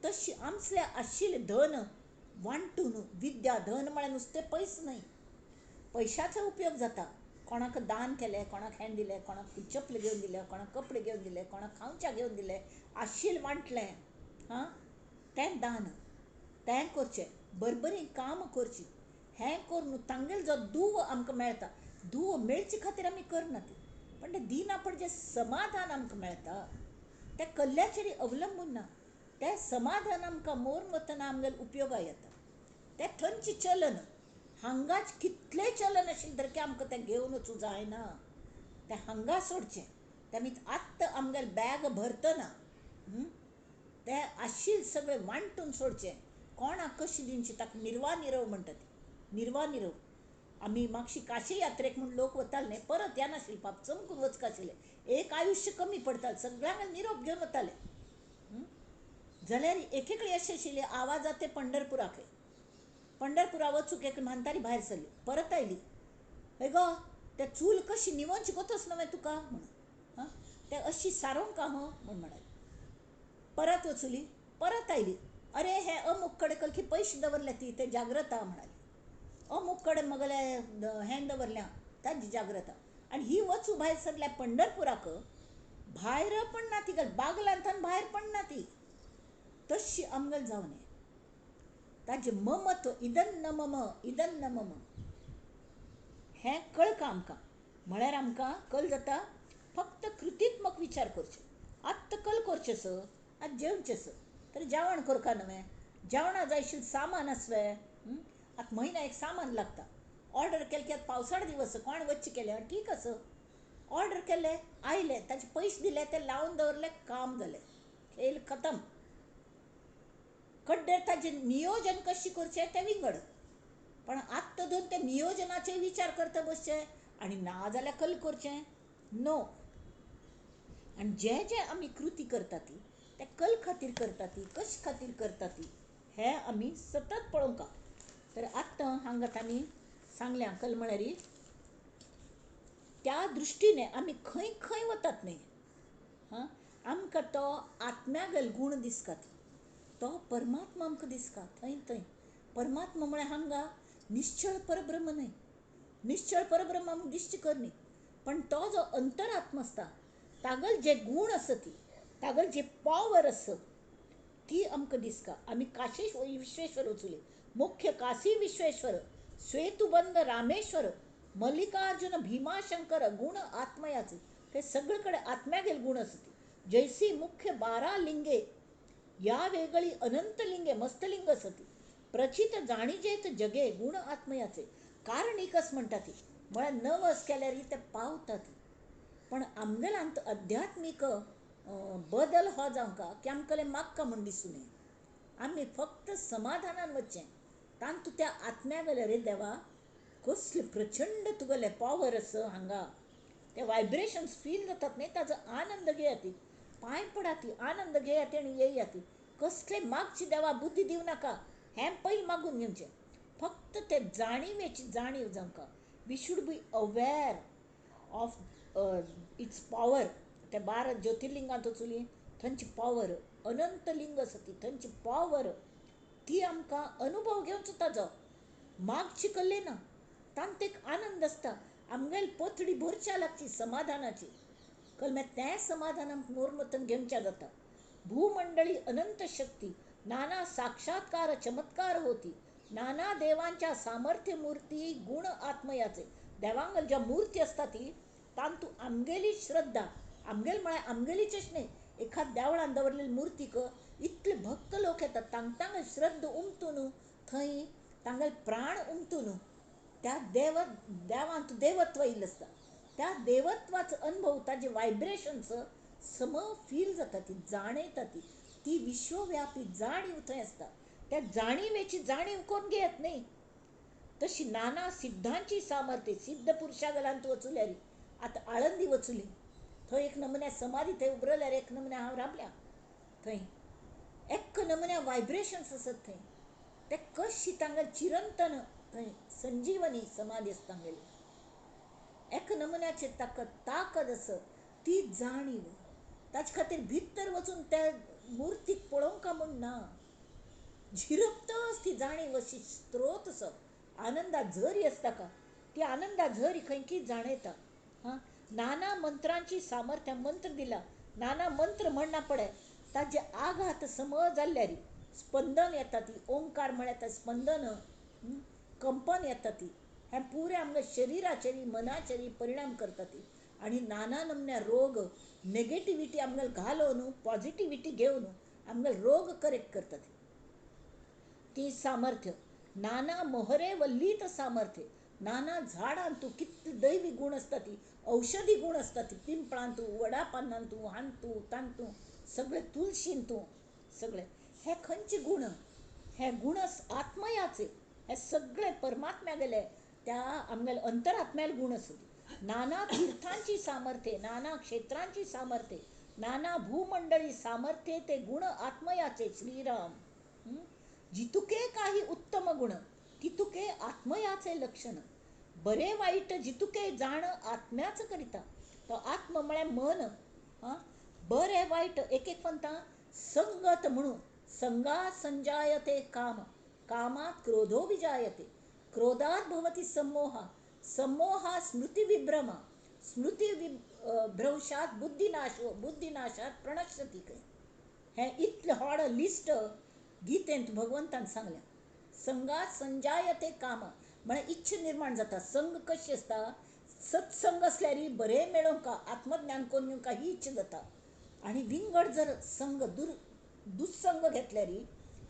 तशी आमसले आशिल्लें धन वांटून, विद्या धन म्हळ्यार नुस्तें पयस न्हय, पयशाचो उपयोग जाता. कोणाक दान केलें, कोणाक हें दिलें, कोणाक चपली घेवन दिले, कोणाक कपडे घेवन दिले, कोणाक खावच्या घेवन दिले, आशिल्लें वांटलें, हां, तें दान, तें करचें, बरबरी काम करचीं. हें करून तांगेलो जो दुव आमकां मेळटा, दुव मेळचे खातीर आमी करना ती, पण तें दिना पण जें समाधान आमकां मेळटा तें कल्ल्याचेर अवलंबून ना. तें समाधान आमकां मोरून वतना आमगेले उपयोगा येता. तें थंयचें चलन हांगाच कितलें चलन आशिल्लें तरी आमकां तें घेवन वचूं जायना. तें हांगा सोडचें. तें आमी आत्तां आमगेलें बॅग भरतना तें आशिल्लें सगळें वांटून सोडचें. कोणाक कशें दिवचें ताका निर्वानिरव म्हणटा ती निर्वानिरव. आमी मातशी काशी यात्रेक म्हूण लोक वताले न्ही, परत येनाशिल्ले पाप, चमकून वचका आशिल्ले. एक आयुश्य कमी पडतालें, सगळ्यांक निरोप घेवन वताले. जाल्यार एके कडेन अशें आशिल्लें, आवाज ते पंढरपुराक. पंढरपुरा वचूंक एक म्हातारी भायर सरली, परत आयली. हय गो, ते चूल कशी निवोवची गोतोच न्हय तुका म्हणून, हां ते अशी सारोंक आहा म्हूण म्हणाली. परत वचुली, परत आयली. अरे हे अमुक कडेन कलकी पयशे दवरले ती ते जाग्रता म्हणाली. अमुक कडेन मगले हें दवरल्या ताजी जाग्रता. आनी ही वचूं भायर सरल्या पंढरपुराक, भायर पडना ती, बागलांतान भायर पडना ती. तशी आमगेल जावं नये. ताजें ममत्व इदन न मम इदन न मम हें कळका आमकां. म्हळ्यार आमकां कल जाता फक्त कृतीत्मक विचार करचे. आत्तां कल करचें स, आतां जेवचें स, तर जेवण करका न्हय, जेवणा जाय आशिल्लें सामान आसलें. आतां म्हयन्या एक सामान लागता, ऑर्डर केलें की आतां पावसाळ दिवस, कोण वच्चें केलें ठीक आसा, ऑर्डर केलें आयलें, ताचे पयशे दिले, ते लावन दवरले, काम जालें, खेल खतम. कड्डेर ताजें नियोजन कशें करचें तें विंगड. पण आत्तां धरून ते नियोजनाचे विचार करता बसचें आनी ना जाल्यार कल करचें नो. आनी जे जे आमी कृती करता ती ते कल खातीर करता ती, कशे खातीर करता ती, हें आमी सतत पळोवंक. तर आत्तां हांगा तांणी सांगल्या कल म्हळ्यार त्या दृश्टीने आमी खंय खंय वतात न्हय, हां आमकां तो आत्म्यागेल गूण दिसतात, तो परमात्मा आमकां दिसता थंय थंय. परमात्मा म्हळ्यार हांगा निश्चळ परब्रह्म न्हय, निश्चळ परब्रह्म आमकां दिश्टी करनी, पण तो जो अंतरात्मा आसता तागल जे गूण आसा ती, तागल जे पॉवर आसा ती आमकां दिसता. आमी काशी विश्वेश्वर वचुले, मुख्य काशी विश्वेश्वर, सेतुबंद रामेश्वर, मल्लिकार्जुन भीमाशंकर गुण आत्मयाचे, ते सगळे कडेन आत्म्यागेल गुण आसा ती. जैसी मुख्य 12 लिंगे या वेगळी अनंत लिंगे मस्तलिंग आसती, प्रचित जाणीजेत जगे गुण आत्मयाचे. कारणीकस म्हणटा ती, म्हळ्यार नवस केल्यार ते पावता ती. पण आमगेल्यांत अध्यात्मीक बदल हो जावंका की आमकां मागका म्हूण दिसूं नये. आमी फक्त समाधानान वचचें. तांतू त्या आत्म्या गेले, रे देवा कसलें प्रचंड तुगेलें पॉवर आसा हांगा, ते वायब्रेशन्स फील जातात न्ही, ताजो आनंद घेयात, पांय पडात, आनंद घेयात आनी येयात. कसले मागची देवा बुद्धी दिवं नाका, हें पयलीं मागून घेवचें. फक्त ते जाणिवेची जाणीव जावंका. We should be aware of its power. ते 12 ज्योतिर्लिंगांत वचुली थंयची पॉवर, अनंत लिंग आसा ती थंयची पॉवर, ती आमकां अनुभव घेवचो ताजो, मागची कल्ली ना. तांत एक आनंद आसता. आमगेली पोथडी भरच्या लागची समाधानाची, कलमे तें समाधान आमकां मोरमतन घेवच्या जाता. भूमंडळी अनंत शक्ती, नाना साक्षात्कार चमत्कार होती, नाना देवांच्या सामर्थ्य मूर्ती गुण आत्मयाचे. देवांगल ज्या मूर्ती आसता ती तांतू आमगेली श्रद्धा, आमगेल म्हळ्यार आमगेलीचेच न्हय, एखाद देवळान दवरलेली मूर्तीक इतले भक्त लोक येतात, तांकां श्रद्धा उमतून थंय तांगेले प्राण उमतून त्या देवांत देवत्व येयल्लें आसता. त्या देवत्वाचो अनुभव, ताजे वायब्रेशन्स सम फील जाता, ती जाणयता, ती ती विश्वव्यापी जाणीव थंय आसता. त्या जाणिवेची जाणीव करून घेयत न्हय. तशी नाना सिद्धांची सामर्थ्य, सिद्ध पुरुशा गलांत वचुल्यार, आतां आळंदी वचुली थंय एक नमुन्या समाधी थंय उबरल्यार एक नमुन्या हांव राबल्या थंय, एक नमुन्या वायब्रेशन्स आसत थंय, ते कशी तांगेली चिरंतन थंय संजीवनी समाधी आसता तांगेली, एक नमुन्याचे ताका ताकद आसा ती जाणीव. ताचे खातीर भितर वचून त्या मुर्तीक पळोवंका म्हूण ना, झिरपतच ती जाणीव अशी स्त्रोत असो आनंदा झरी आसता का, ती आनंदा झरी खंयकी जाणयता. हां, नाना मंत्रांची सामर्थ्य, मंत्र दिला, नाना मंत्र म्हणना पडे, ताजे आघात सम जाल्ल्यारी स्पंदन येता ती, ओंकार म्हळ्यार स्पंदन, कंपन येता ती, हें पुरें आमगे शरिराचेर मनाचेर परिणाम करता ती. आनी नाना नमन्या रोग नेगेटिविटी आमगेले घालोवन पॉजिटिविटी घेवन आमगेले रोग करेक्ट करतात ती सामर्थ्य. नाना मोहरे वल्लीत सामर्थ्य, नाना झाडांतू कितले दैवी गुण आसता ती, औषधी गुण आसता ती, पिंपळांतू, वडा पानांतू, हांतू तांतू सगळे, तुलशींतू सगळे हे खंयचे गुण, हे गुण आत्मयाचे, हे सगळे परमात्म्या गेले त्या आमगेले अंतरात्म्याले गुण आसता. नाना तीर्थांची सामर्थ्य, नाना क्षेत्रांची सामर्थ्य, नाना भूमंडळी सामर्थ्य ते गुण आत्मयाचे श्रीराम. जितुके काही उत्तम गुण तितुके आत्मयाचे लक्षण, बरे वाईट जितुके जाण आत्म्याच करिता. तो आत्म म्हळ्यार मन. हां, बरे वाईट एक एक म्हणटा संगत म्हणून, संगा संजायते काम, कामात क्रोधो विजायते, क्रोधात भवती संमोहा, संमोहा स्मृती विभ्रमा, स्मृती भ्रंशात बुद्धिनाशो, बुद्धिनाशात प्रणश्यती. हें इतलें व्हड लिस्ट गीतेंत भगवंतान सांगलें. संगात संजायते काम म्हळ्यार इच्छा निर्माण जाता. संग कशी आसता, सत्संग आसल्यार बरें मेळोवंक, आत्मज्ञान करून घेवंक ही इच्छा जाता. आनी विंगड जर संग दुस्संग घेतल्यार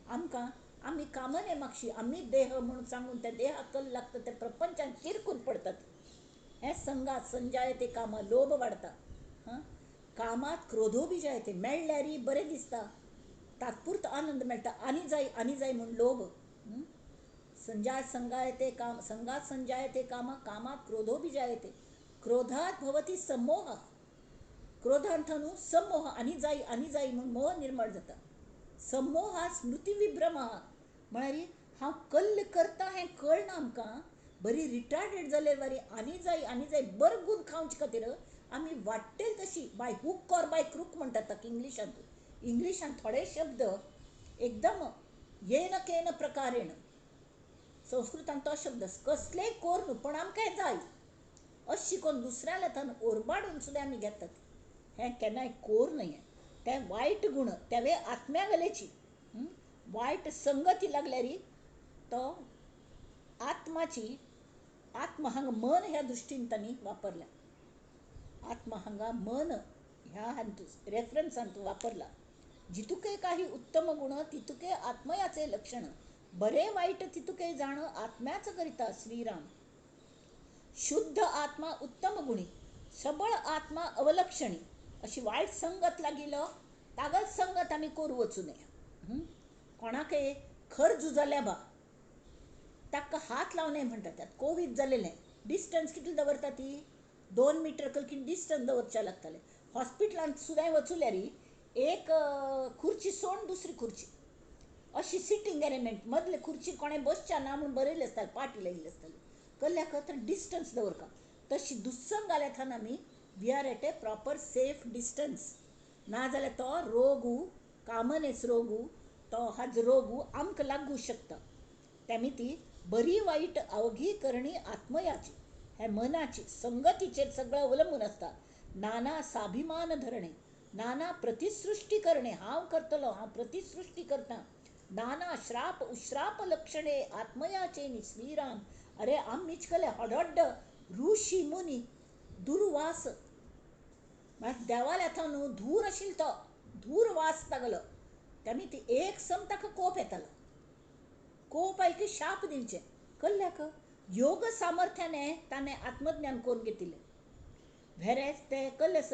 आमकां आमी कामने मागशी आमी देह म्हणून सांगून त्या देहाक कल लागता, त्या प्रपंचान शिरकून पडतात. हें संगात संजायते काम, लोभ वाडटा. हां, कामात क्रोधो बी जायते, मेळ्ळ्यार बरें दिसता, तात्पुरतो आनंद मेळटा, आनी जाय आनी जाय म्हूण लोभ. संजाय संगायते काम, संगात संजायते काम, कामात क्रोधो बी जायते, क्रोधात भवती संमोह, क्रोधांत न्हू संमोह, आनी जाय आनी जाय म्हूण मोह निर्माण जाता. संमोहा स्मृती विभ्रम म्हळ्यार हांव कल्ल करता हें कळना आमकां, बरी रिटार्डेड जाले वारी आनी जाय आनी जाय बरें गुण खावचे खातीर आमी वाडटेल तशी by hook or by crook म्हणटात ताका इंग्लिशांत. इंग्लिशांत थोडे शब्द एकदम येन केन प्रकारेण, संस्कृतान तो शब्द कसलेय कोर न्हू पण आमकां हें जाय अशें शिकोवन दुसऱ्या लेथान ओरबाडून सुद्दां आमी घेतात. हें केन्नाय कोर न्हय, तें वायट गुण तेवे आत्म्या गलेची वायट संगती लागल्यार तो आत्माची, आत्मा हांगा मन ह्या दृश्टीन तांणी वापरल्या, आत्मा हांगा मन ह्या हांतू रेफरन्सांत वापरला. जितुके काही उत्तम गुण तितुके आत्मयाचे लक्षण, बरे वाईट तितुके जाण आत्म्याच करिता श्रीराम. शुद्ध आत्मा उत्तम गुणी, सबळ आत्मा अवलक्षणी. अशी वायट संगत लागिलो तागल संगत आमी करूं वचूं नये. कोणाकय खर झुजल्या बा ताका हात लावं नये म्हणटात. कोवीड जालेलें डिस्टन्स कितलें दवरता ती, 2 मिटर कलकीन डिस्टन्स दवरचें लागतालें. हॉस्पिटलांत सुद्दां वचूल्यार एक खुर्ची सोडून दुसरी खुर्ची, अशी सिटींग अरेंजमेंट, मदले खुर्ची कोणें बसच्या ना म्हूण बरयलें आसतालें, पाटी लायिल्ली आसताली. कल्ल्याक तर डिस्टन्स दवरका. तशी दुस्संग जाल्या थान आमी we are at a proper safe distance. ना जाल्यार तो रोगू, कामनेच रोगू, तो हाज रोगू आमकां लागूं शकता. तेमी ती बरी वायट अवघी करणी आत्मयाची, हे मनाची संगतीचेर सगळें अवलंबून आसता. नाना साभिमान धरणे, नाना प्रतिसृष्टी करणे, हांव करतलो, हांव प्रतिसृष्टी करता, नाना श्राप उश्राप लक्षणे आत्मयाचे न्ही श्रीराम. अरे आमीच कले हडहड ऋषी मुनी दुर्वास, म्हळ्यार देवाल्या थंय न्हू धूर आशिल्लो तो धूर वास लागलो, तेमी ती एक सम ताका कोप येतालो, कोप आयलो की शाप दिवचें. कल्ल्याक योग सामर्थ्याने ताणें आत्मज्ञान करून घेतिल्लें. व्हेरेज ते कल्लेस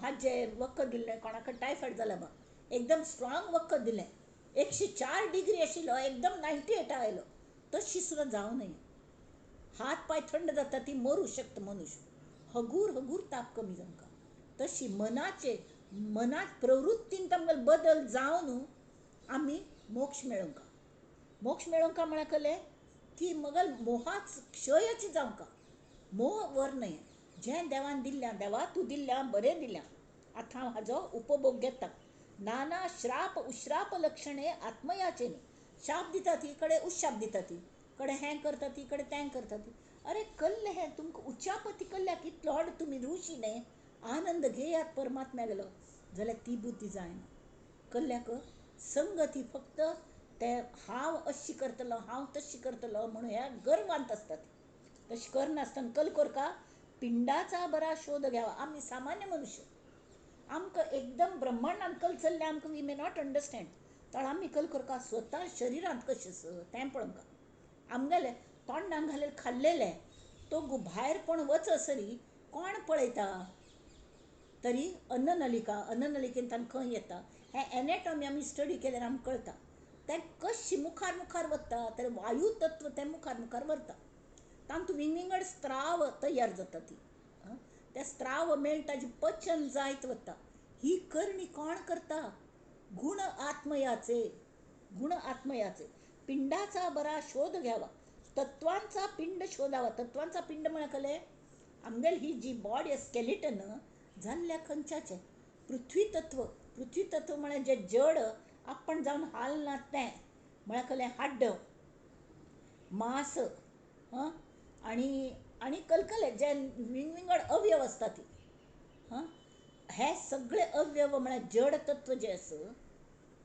हाजें वखद दिल्लें, कोणाक टायफॉयड जाला बा, एकदम स्ट्रॉंग वखद दिलें, 104 डिग्री आशिल्लो एकदम 98 आयलो, तशी सुद्दां जावं नये. हात पांय थंड जाता ती मरूं शकता मनुष्य, हगूर हगूर ताप कमी जावंक. तशी मनाचे मनात प्रवृत्तीन तांकां बदल जावन आमी मोक्ष मेळोवंक. मोक्ष मेळोवंक म्हळ्यार कलें की मगल मोहाच क्षयच जावंक, मोह वर न्हय. जें देवान दिल्ल्या, देवा तूं दिल्ल्या बरें दिल्या, आतां हांव हाजो उपभोग घेता. नाना श्राप उश्राप लक्षणे आत्मयाचे न्ही, शाप दिता ती कडे उश्शाप दिता ती कडे, हें करता ती कडे तें करता ती. अरे कल्ले हें तुमकां उच्चापती कल्ल्याक इतलो व्हड तुमी ऋषी न्हय, आनंद घेयात परमात्म्या गेलो जाल्यार ती बुद्धी जायना. कल्ल्याक संगती फक्त ते हांव अशी करतलो, हांव तशी करतलो म्हणून ह्या गर्वांत आसतात. तशें करनासतना कल करका पिंडाचा बरा शोध घ्यावा. आमी सामान्य मनुष्य, आमकां एकदम ब्रह्मांडान कल चल्लें आमकां we may not understand. तर आमी कल करता स्वता शरिरांत कशें आसा तें पळोवंक. आमगेलें तोंडान घालें खाल्लेलें तो भायर कोण वचसरी कोण पळयता? तरी अन्ननलिका, अन्ननलिकेंतल्यान खंय येता हें एनॅटॉमी आमी स्टडी केल्यार आमकां कळटा. तें कशें मुखार मुखार वता तर वायू तत्व तें मुखार मुखार व्हरता. तातूंत विंगड स्त्राव तयार जाता. ती ते स्त्राव मेळून ताजें पचन जायत वता. ही करणी कोण करता? गुण आत्मयाचे, गुण आत्मयाचे. पिंडाचा बरा शोध घ्यावा, तत्वांचा पिंड शोधावा. तत्वांचा पिंड म्हळ्यार कलें आमगेली ही जी बॉडी स्केलिटन जाल्ल्या खंयच्याचें पृथ्वी तत्व. पृथ्वी तत्व म्हळ्यार जें जड आपण जावन हालना तें म्हळ्यार कलें हाड्ड, मांस आनी आनी कलकले जे विंगविंगड अवयव आसता ती. हां, हे सगळे अवयव म्हळ्यार जड तत्व जें आसा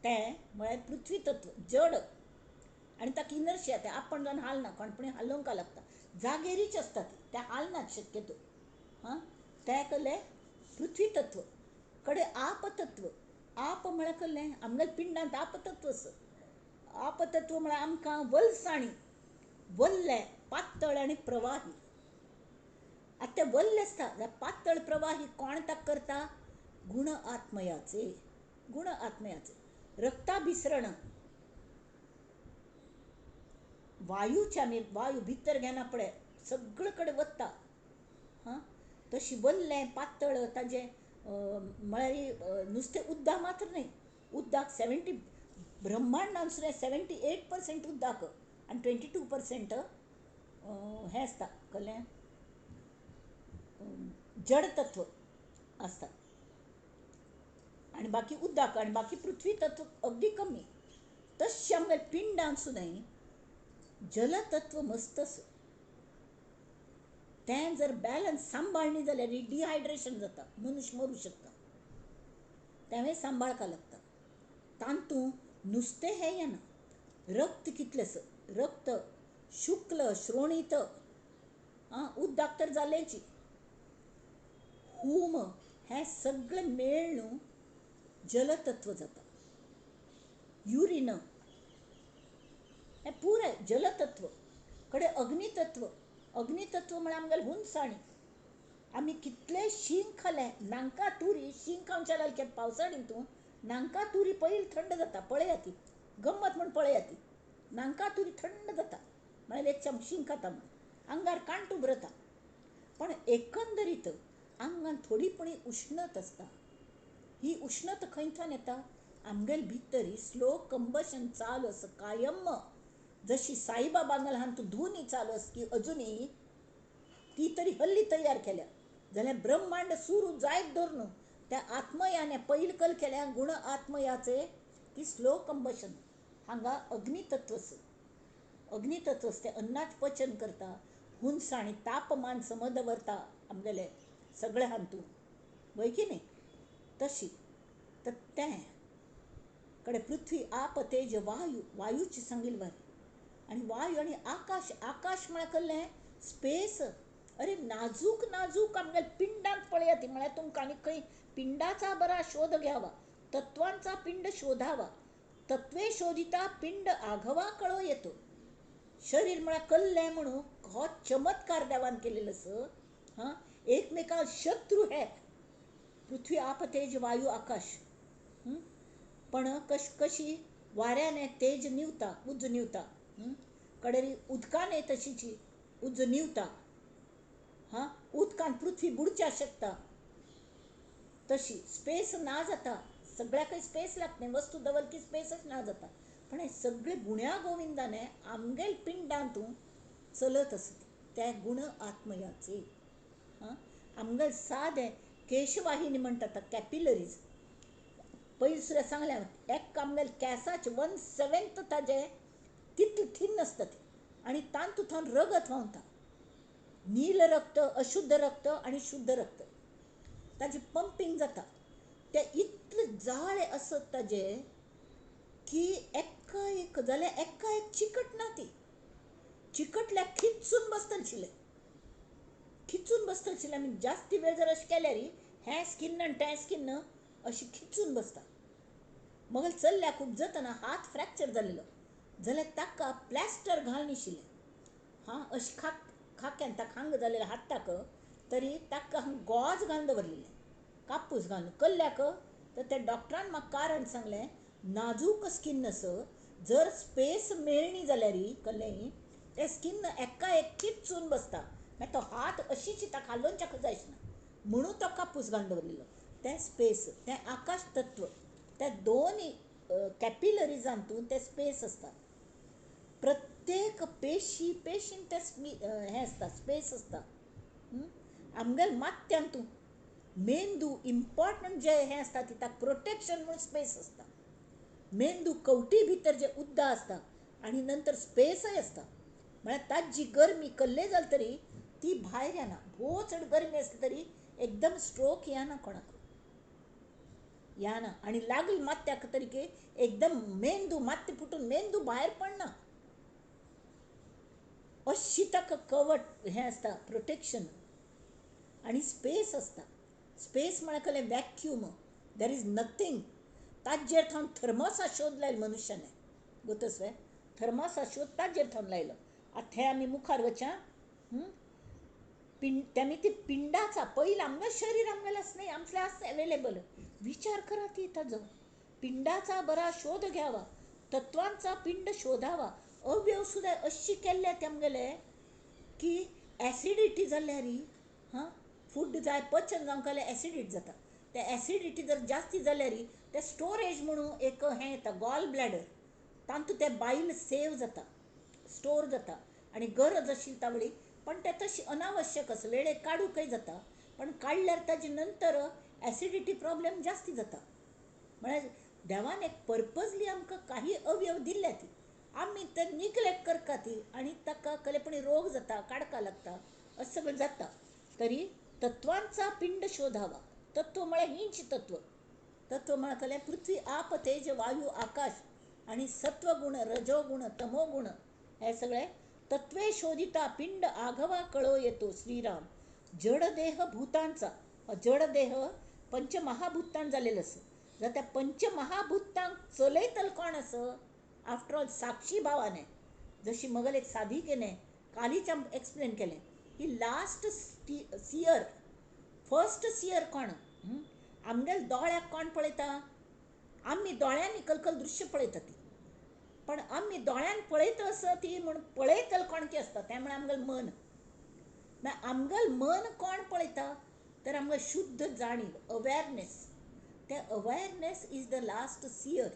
तें म्हळ्यार पृथ्वी तत्व जड. आनी ताका इनर्शिया, तें आपण जावन हालना, कोणपणी हालोवंक लागता, जागेरीच आसता ती, तें हालनात शक्यतो. हां, तें कलें पृथ्वी तत्व. कडे आपतत्व. आप म्हळ्यार कलें आमगेल्या पिंडांत आपतत्व आसा. आपतत्व म्हळ्यार आमकां वलसाणी, वल्लें, पातळ आनी प्रवाही. आतां तें वल्लें आसता जाल्यार पातळ प्रवाही कोण ताका करता? गुण आत्मयाचे, गुण आत्मयाचे. रक्ताभिसरण वायूचे, आमी वायू भितर घेना पळय सगळे कडेन वता. हां, तशी वल्लें पातळ ताजें म्हळ्यार नुस्तें उद्दाक मात्र न्हय, उद्दाक 70 ब्रह्मांडान सुद्दां 78% उद्दाक आनी 22% हें आसता कसलें जड तत्व आसता आनी बाकी उद्दाक आनी बाकी पृथ्वी तत्व अगदी कमी. तशें आमगेल्या पिंडान सुद्दां जलतत्व मस्त आसा. तें जर बॅलन्स सांबाळ्ळी जाल्यार डिहायड्रेशन जाता, मनीस मरूं शकता. तेंवूय सांबाळपाक लागता. तातूंत नुस्तें हें येना. रक्त कितलें आसा, रक्त शुक्ल श्रोणीत, आं उद्दाक तर जालेंच, हूम हें सगळें मेळून जलतत्व जाता. युरीन हें पुराय जलतत्व. कडेन अग्नितत्व. अग्नितत्व म्हळ्यार आमगेलें हुनसाणी. आमी कितलें शीं खालें, नांका तुरी शीं खावच्या लागले पावसाळ हितून नांका तुरी पयलीं थंड जाता. पळया ती गम्मत म्हूण पळया ती नांका तुरी थंड जाता म्हळ्यार एक चमचे शीं खाता म्हूण आंगार कांट उबरता. पण एकंदरीत आंगान थोडी पुणी उश्णत आसता. ही उश्णत खंयच्यान येता? आमगेले भितर स्लो कंबशन चालू आसा कायम. जशी साईबाबान हातूंत धुनी चालू आसा की अजुनूय ती तरी हल्ली तयार केल्या जाल्यार ब्रह्मांड सुरू जायत धरून त्या आत्मयाने पयल कल केल्या गुण आत्मयाचे ती स्लो कंबशन. हांगा अग्नितत्व आसा. अग्नितत्व आसा तें अन्नाच पचन करता, हुनसाणी तापमान सम दवरता आमगेलें सगळें हातूंत, वय की न्ही? तशी तर तें कडेन पृथ्वी आप तेज वायू, वायूची सांगील बरें. आनी वायू आनी आकाश. आकाश म्हळ्यार कसलें स्पेस. अरे नाजूक नाजूक आमगेल्या पिंडांत पळया ती, म्हळ्यार तुमकां आनी खंय पिंडाचा बरा शोध घ्यावा, तत्वांचा पिंड शोधावा, तत्वे शोधिता पिंड आघवा कळो येतो. शरीर म्हळ्यार कल्लें म्हणून हो चमत्कार देवान केलेलो आसा. हां, एकमेका शत्रू हे पृथ्वी आप तेज वायू आकाश. पण कश कशी वाऱ्याने तेज निवता, उज निवता, कडेन उदकाने तशीची उज निवता. हां, उदकान पृथ्वी बुडच्या शकता. तशी स्पेस ना जाता, सगळ्याकय स्पेस लागता, वस्तू दवर की स्पेसच ना जाता. पण हे सगळे गुण्या गोविंदाने आमगेल पिंडांतू चलत आसत त्या गुण आत्मयाचे. हां, आमगेल सादें केशवाहिनी म्हणटात कॅपिलरीज, पयलीं सुद्दां सांगलें एक आमगेल केंसाचे 1/7 ताजें तितलें थीन आसता ती आनी तातूंत रगत व्हांवता. नील रक्त, अशुद्ध रक्त आनी शुद्ध रक्त ताजें पंपींग जाता. तें इतलें जाळें आसत ताजें की एका एक जाल्यार एका एक चिकटना ती, चिकटल्यार खिचून बसतलें. खिचून बसता आशिल्लें. आमी जास्ती वेळ जर अशें केल्यार हें स्किन्न आनी तें स्किन्न अशी खिचून बसता. मगल चल्ल्याक उपजतना हात फ्रॅक्चर जाल्लो जाल्यार ताका प्लॅस्टर घालून आशिल्लें. हां, अशें खाक्यान ताका हांग जालेलें हाताक तरी ताका हांग गॉज घालून दवरलेलें, कापूस घालून. कल्ल्याक तर त्या डॉक्टरान म्हाका कारण सांगलें, नाजूक स्किन आस, जर स्पेस मेळनी जाल्यार कल्लें तें स्किन एका एक खिचून बसता, मागीर तो हात अशीच ताका हालोवच्याक जायच ना, म्हणून तो कापूस घालून दवरलेलो. तें स्पेस, तें आकाश तत्व, त्या दोन कॅपिलरीजांतून तें स्पेस आसता. प्रत्येक पेशी पेशीन तें हें आसता, स्पेस आसता. आमगेले माथ्यांतून मेंदू इम्पॉर्टंट जे हें आसता ती ताका प्रोटेक्शन म्हणून स्पेस आसता. मेंदू कवटी भितर जे उद्दा आसता आनी नंतर स्पेसय आसता, म्हळ्यार ताजी गरमी कल्ले जाली तरी ती भायर येना. भोव चड गरमी आसली तरी एकदम स्ट्रोक येना कोणाक, येना. आनी लागली माथ्याक तरी एकदम मेंदू माथ्या फुटून मेंदू भायर पडना, अशी ताका कवट हें आसता, प्रोटेक्शन. आनी स्पेस आसता. स्पेस म्हळ्यार कसलें वॅक्यूम, there is nothing. ताजेर थावन थर्मोसा शोध लायलो मनुष्याने, गोतस वे थर्मोसा शोध ताजेर थावन लायलो. आतां हें आमी मुखार वच्या. तेमी ती पिंडाचा पयलीं आमगेलें शरीर आमगेलें आसना, आमचें आसना अवेलेबल. विचार करा ती ताजो पिंडाचा बरा शोध घ्यावा, तत्वांचा पिंड शोधावा. अवयव सुद्दां अशी केल्ल्या ते आमगेले की एसिडिटी जाल्यार, हां, फूड जाय पचन जावंक जाल्यार एसिडिटी जाता. ते एसिडिटी जर जास्ती जाल्यार ते स्टोरेज म्हणून एक हें येता, गॉल ब्लॅडर, तातूंत ते बायल सेव जाता, स्टोर जाता आनी गरज आशिल्ली तावळी. पण ते तशी अनावश्यक आसा, वेळेक काडूंकय जाता, पण काडल्यार ताजे नंतर एसिडिटी प्रॉब्लेम जास्ती जाता. म्हळ्यार देवान एक पर्पजली आमकां काही अवयव दिल्ल्या ती आमी ते निग्लेक्ट करता ती, आनी ताका कलेपणी रोग जाता, काडका लागता, अशें सगळें जाता. तरी तत्वांचा पिंड शोधावा. तत्व म्हळ्यार हींच तत्व. तत्व म्हळ्यार कसलें? पृथ्वी, आप, तेज, वायू, आकाश आनी सत्वगुण, रजोगुण, तमोगुण, हे सगळे तत्वे शोधिता पिंड आघवा कळो येतो. श्रीराम. जडदेह भूतांचा, जडदेह पंचमहाभूतान जालेलो आसा, जर त्या पंचमहाभूतांक चलयतलो कोण आसा? आफ्टर ऑल साक्षी भावाने. जशी मगल एक साधिकेने कालीच एक्सप्लेन केलें की लास्ट सियर, फर्स्ट सियर कोण? आमगेले दोळ्याक कोण पळयता? आमी दोळ्यांनी कलकल दृश्य पळयता ती, पण आमी दोळ्यान पळयता आसा ती म्हूण पळयतले कोण की आसता, तें म्हळ्यार आमगेलें मन. मागीर आमगेलें मन कोण पळयता? तर आमगेलें शुद्ध जाणीव, अवेरनेस. तें awareness is the last seer.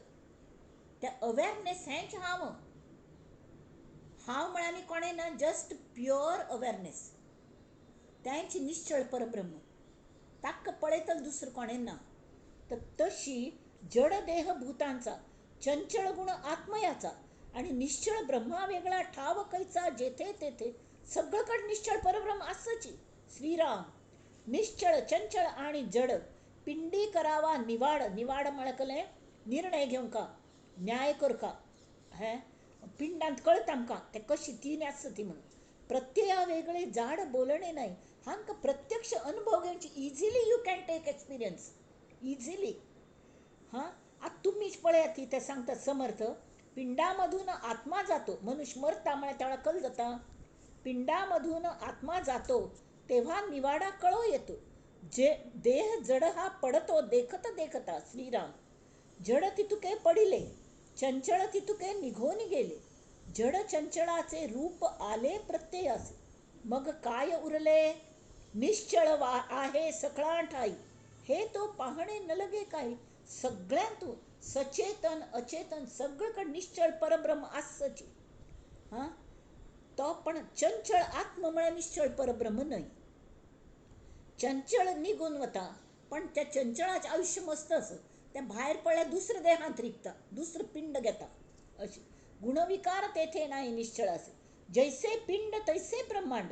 तें अवेरनेस हेंच हांव. हांव म्हळ्यार आनी कोणें ना, जस्ट प्युअर अवेरनेस, तेंच निश्चळ परब्रह्म, ताका पळयतलो दुसरो कोणें ना. तर तशी जडदेह भूतांचा, चंचळ गुण आत्मयाचा आणि निश्चळ ब्रह्मा वेगळा ठाव कैचा जेथे तेथे. सगळीकडे निश्चळ परब्रह्म आसची. श्रीराम. निश्चळ, चंचळ आणि जड पिंडी करावा निवाड. निवाड म्हळ्यार कसलें? निर्णय घेवंका, न्याय करका. हें पिंडांत कळटा आमकां तें कशी तीन आसता ती म्हणून. प्रत्यया वेगळे जाड बोलणे नाही. हांकां प्रत्यक्ष अनुभव घेवची, easily you can take experience easily. हां, आतां तुमीच पळयात ती ते सांगतात समर्थ, पिंडामधून आत्मा जातो. मनुष्य मरता म्हळ्यार त्या वेळार कल जाता. पिंडामधून आत्मा जातो तेव्हा निवाडा कळो येतो. जे देह जड हा पडतो देखत देखता. श्रीराम. जड तितुके पडिले, चंचळ तितुके निघून गेले. जड चंचळाचे रूप आले प्रत्ययाचे, मग काय उरले? निश्चळ वा आहे सकळा ठाई, हे तो पाहणे नलगे काही. सगळ्यांतून सचेतन अचेतन सगळीकडे निश्चळ परब्रह्म आसची. हां, तो पण चंचळ आत्म म्हळ्यार निश्चळ परब्रह्म न्हय. चंचळ निघून वता, पण त्या चंचळाचें आयुश्य मस्त आसा, तें भायर पडल्यार दुसऱ्या देहांत रिगता, दुसरो पिंड घेता. अशें गुणविकार तेथे नाही निश्चळ असे. जैसे पिंड तैसे ब्रह्मांड.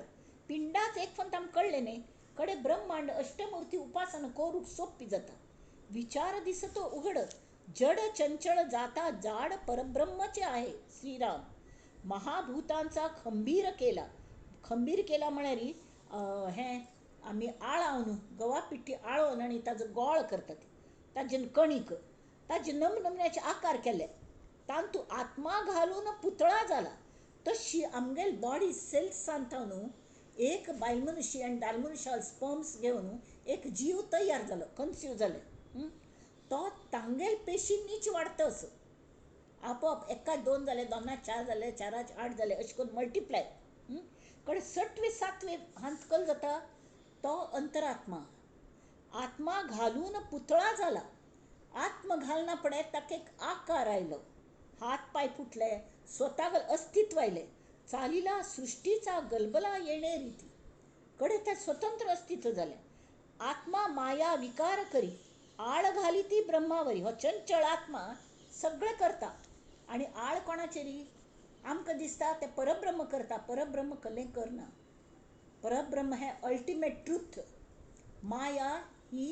पिंडाच एक फक्त आमकां कळ्ळें न्ही, कडे ब्रह्मांड अष्टमूर्ती उपासना करूंक सोंपी जाता. विचार दिसतो उघड, जड चंचळ जाता जाड परब्रह्मचे आहे. श्रीराम. महाभूतांचा खंबीर केला. खंबीर केला म्हळ्यार हें आमी आळावन गंवा पिठी आळोवन आनी ताजो गोळ करतात, ताजे कणीक ताजे नमनमण्याचे आकार केले, तातूंत आत्मा घालून पुतळा जाला. तशी आमगेल बॉडी सेल्सान न्हू एक बायल मनुष्य आनी दादले मनशा स्पर्म्स घेवन एक जीव तयार जालो, कन्सीव जाले. तो तांगेल पेशींनीच वाडटा असो आपोआप, एका 2 जाले, 2 4 जाले, 4 8 जाले, अशें करून मल्टिप्लाय. कडेन 6वे 7वे हांत कल जाता तो अंतरात्मा. आत्मा घालून पुतळा जाला. आत्म घालना पडे ताका एक आकार आयलो, हात पांय फुटले, स्वताक अस्तित्व आयलें, चालीला सृष्टीचा गलबला येणे रीती, कडे ते स्वतंत्र अस्तित्व जालें. आत्मा माया विकार करी आळ घाली ती ब्रह्मावरी. हो चंचळ आत्मा सगळें करता आनी आळ कोणाचेरी आमकां दिसता तें परब्रह्म करता. परब्रह्म कलें करना. परब्रह्म हें अल्टिमेट ट्रूथ. माया ही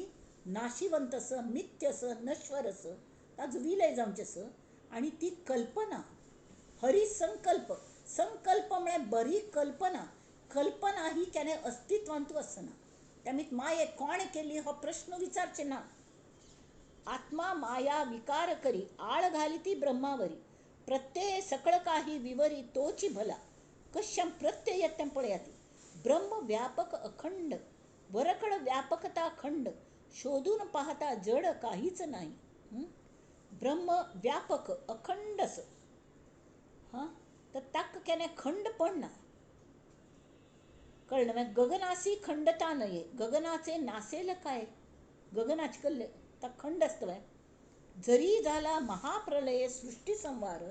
नाशिवंत आसा, मिथ्य आसा, नश्वर आसा, ताजो विलय जावचें आसा आनी ती कल्पना हरिसंकल्प. संकल्प म्हळ्यार बरी कल्पना. कल्पना ही केन्ना अस्तित्वांतू आसना. त्यामुळे माये कोणें केली हो प्रश्न विचारचे ना. आत्मा माया विकार करी आळ घाली ती ब्रह्मावरी, प्रत्यय सकळ काही विवरी तोची भला. कश्यां प्रत्यय येता तें पळयात. ब्रह्म व्यापक अखंड, वरकड व्यापकता खंड, शोधून पाहता जड काहीच नाही. ब्रह्म व्यापक अखंड असो, हां, तर ताका केन्ना खंड पडना. कळ्ळें? मागीर गगनासी खंडता नये, गगनाचे नासेल काय, गगनाचे कल्ले ताका खंड आसता काय? जरी झाला महाप्रलय सृष्टी संवार,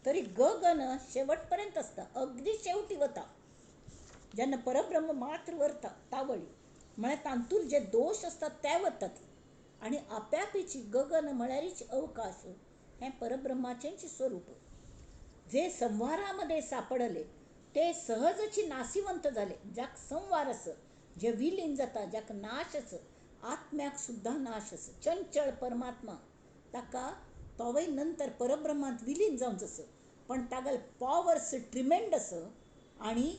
तरी गगन शेवटपर्यंत आसता, अगदी शेवटी वता जेन्ना परब्रह्म मात्र वरता तावळी. म्हळ्यार तातूंत जे दोश आसतात ते वतात आनी आप्यापीची गगन म्हळ्यारीच अवकाश हें परब्रह्माचेंच स्वरूप. जे संवारामध्ये सापडले ते सहजची नासिवंत जाले. ज्याक संवार आसा, जे विलीन जाता, ज्याक नाश आसा, आत्म्याक सुद्दां नाश आसा. चंचळ परमात्मा ताका तोवय नंतर परब्रह्मांत विलीन जावचो आसा, पण तागेले पॉवर्स ट्रिमेंड आसा आनी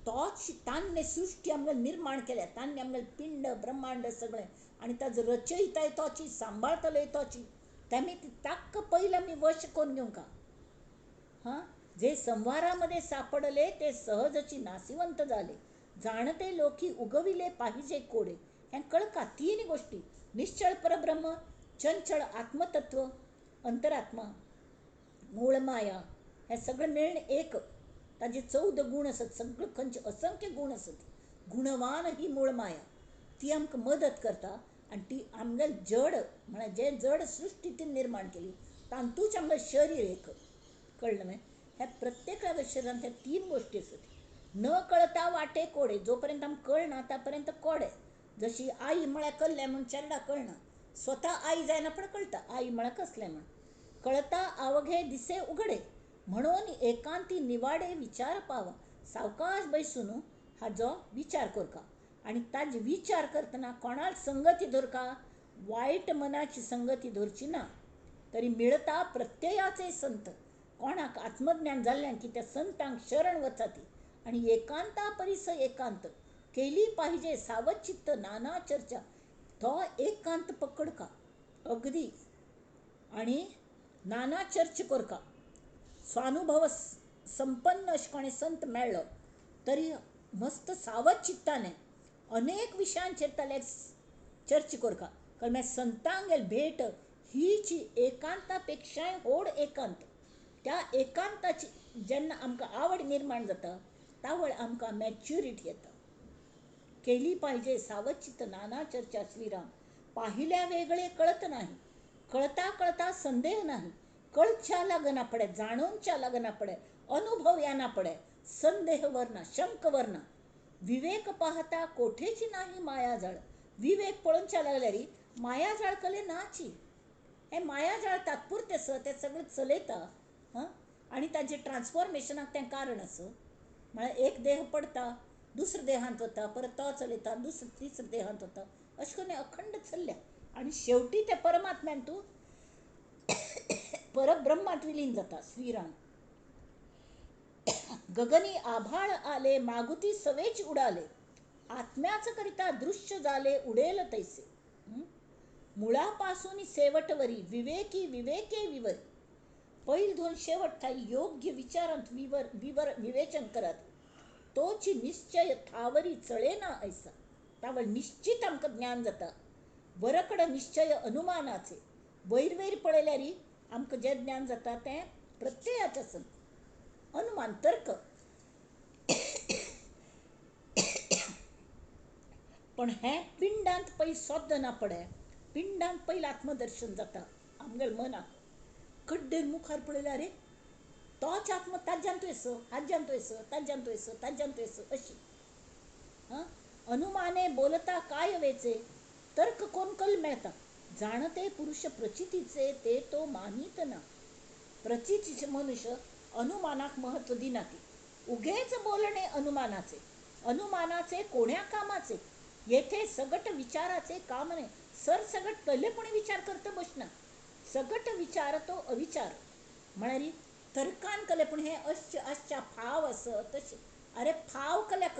तोच तान्ने सृश्टी आमगेली निर्माण केल्या, तान्ने आमगेलें पिंड ब्रह्मांड सगळें, आनी ताजो रचयिताय तोची, सांबाळटलोय तोची. तेमी ताका पयलीं आमी वश करून घेवंक. हां, जे संवारामध्ये सापडले ते सहजची नासिवंत जाले. जाणते लोकी उगविले पाहिजे कोडे. हें कळका तीन गोष्टी, निश्चळ परब्रह्म, चंचळ आत्मतत्व अंतरात्मा, मूळ माया, हें सगळें मेळून एक. ताजे 14 गुण आसत, सगळे खंयचे असंख्य गुण आसत. गुणवान ही मूळ माया, ती आमकां मदत करता आनी ती आमगेल जड म्हळ्यार जे जड सृश्टी ती निर्माण केली तातूंच आमगेलें शरीर एक. कळ्ळें न्हय? ह्या प्रत्येक शरिरांत ह्या 3 गोष्टी आसत. न कळता वाटे कोडे, जोपर्यंत आमकां कळना तापर्यंत कोडे. जशी आई म्हळ्यार कल्लें म्हूण चेडा कळना, स्वता आई जायना पण कळटा आई म्हळ्यार कसलें म्हूण. कळता आवघे दिसे उघडे, म्हणून एकांती निवाडे विचार पावा. सावकाश बैसून हाजो विचार करका आनी ताजे विचार करतना कोणाक संगती धरका, वायट मनाची संगती धरची ना. तरी मिळता प्रत्ययाचे संत, कोणाक आत्मज्ञान जाल्ल्यान की त्या संतांक शरण वचाती आनी एकांता परिस एकांत केली पाहिजे सावचित्त नाना चर्चा. तो एकांत पकडका अगदी आनी नाना चर्चा करका. स्वानुभव संपन्न अशें कोणें संत मेळ्ळो तरी मस्त सावध चित्ताने अनेक विशयांचेर ताल्यार चर्चा करका. कारण मागीर संतांगेल भेट हीची एकांता पेक्षाय व्हड एकांत. त्या एकांताची जेन्ना आमकां आवड निर्माण जाता तावळ आमकां मॅच्युरिटी येता. केली पाहिजे सावचित्त नाना चर्चा. श्रीराम पाहिल्या वेगळे कळत नाही, कळता कळता संदेह नाही, कळच्या लागना पडे, जाणूनच्या लागना पडे, अनुभव यांना पडे, संदेह वरना, शंक वरना. विवेक पाहता कोठेची नाही मायाजाळ. विवेक पळोवच्या लागल्यारी मायाजाळ कले नाची. हें मायाजाळ तात्पुरतें आसा, तें सगळें चलयता. हां, आनी ताजें ट्रान्सफॉर्मेशनाक तें कारण आसा. म्हळ्यार एक देह पडटा, दुसऱ्या देहांत वता, परत तो चलयता, दुसऱ्या तिसऱ्या देहांत वता, अशें करून अखंड चल्ल्या आनी शेवटी त्या परमात्म्यान तूं परब्रह्मांत विलीन जाता. श्रीराम गगनी आभाळ आले, मागुती सवेच उडाले, आत्म्याच करिता दृश्य जाले उडेल तैसे. मुळापासून सेवटवरी विवेकी विवेके विवरी. पैल धोन शेवट थाई योग्य विचारांत विवर विवर विवेचन करात तोची निश्चय थावरी चळे ना ऐसा. तावळ निश्चित आमकां ज्ञान जाता. वरकड निश्चय अनुमानाचे वयर वयर पळयल्यार आमकां जें ज्ञान जाता तें प्रत्ययाचें आसना, अनुमान तर्क. पण हें पिंडांत पयलीं सोद ना पडे, पिंडांत पयलीं आत्मदर्शन जाता आमगेल्या मनाक. कड्डेर मुखार पळयल्यार रे तोच आत्मा ताज्यांत वयस हाज्यांत वयस ताज्यांत वयस ताज्यांत वयस अशी. हां, अनुमाने बोलता काय वेचे तर्क कोण कल मेळता. जाणते पुरुष प्रचितीचे ते तो मानीत ना. प्रचितीचे मनुष्य अनुमानाक महत्व दिना. ती उगेच बोलणे अनुमानाचे, अनुमानाचे कोण्या कामाचे. येथे सगट विचाराचे काम नाही. सरसगट कलेपणी विचार करता बसना. सगट विचार तो अविचार म्हळ्यार तर्कान कलेपण हे अश्च अश्चा फाव असं तशें. अरे फाव कल्याक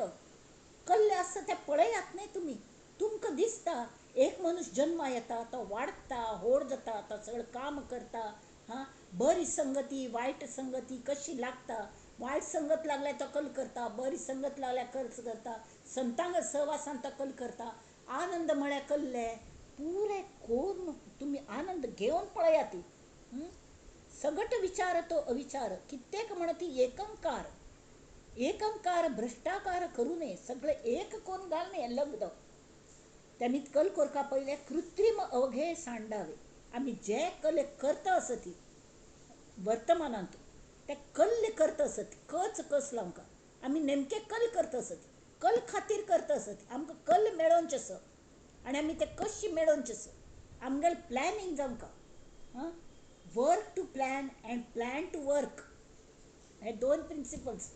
कल्ले आसता तें पळयात न्ही तुमी. तुमकां दिसता एक मनीस जन्मा येता, तो वाडटा, होड जाता, तो सगळें काम करता. हां, बरी संगती वायट संगती कशी लागता. वायट संगत लागल्यार तो कल करता, बरी संगत लागल्यार कल करता, संतांग सहवासान तो कल करता. आनंद म्हळ्यार कल्ले पुरे कोरून तुमी आनंद घेवन पळयात. सगट विचार तो अविचार कित्येक म्हणती एकंकार. एकंकार भ्रष्टाकार करू नये, सगळे एक कोण घालणे लग्न. त्यांनी कल कोरका पयले कृत्रिम अवघे सांडावे. आमी जे कले करता आसती वर्तमानांत ते कल्ले करता आसत कच कस लावंका आमी नेमके कल करता आसत, कल खातीर करता आसत. आमकां कल मेळोवचें आसा आनी आमी ते कशी मेळोवचें आसा आमगेलें प्लॅनिंग जावंका. हां, work to plan and plan to work हे दोन प्रिंसिपल्स.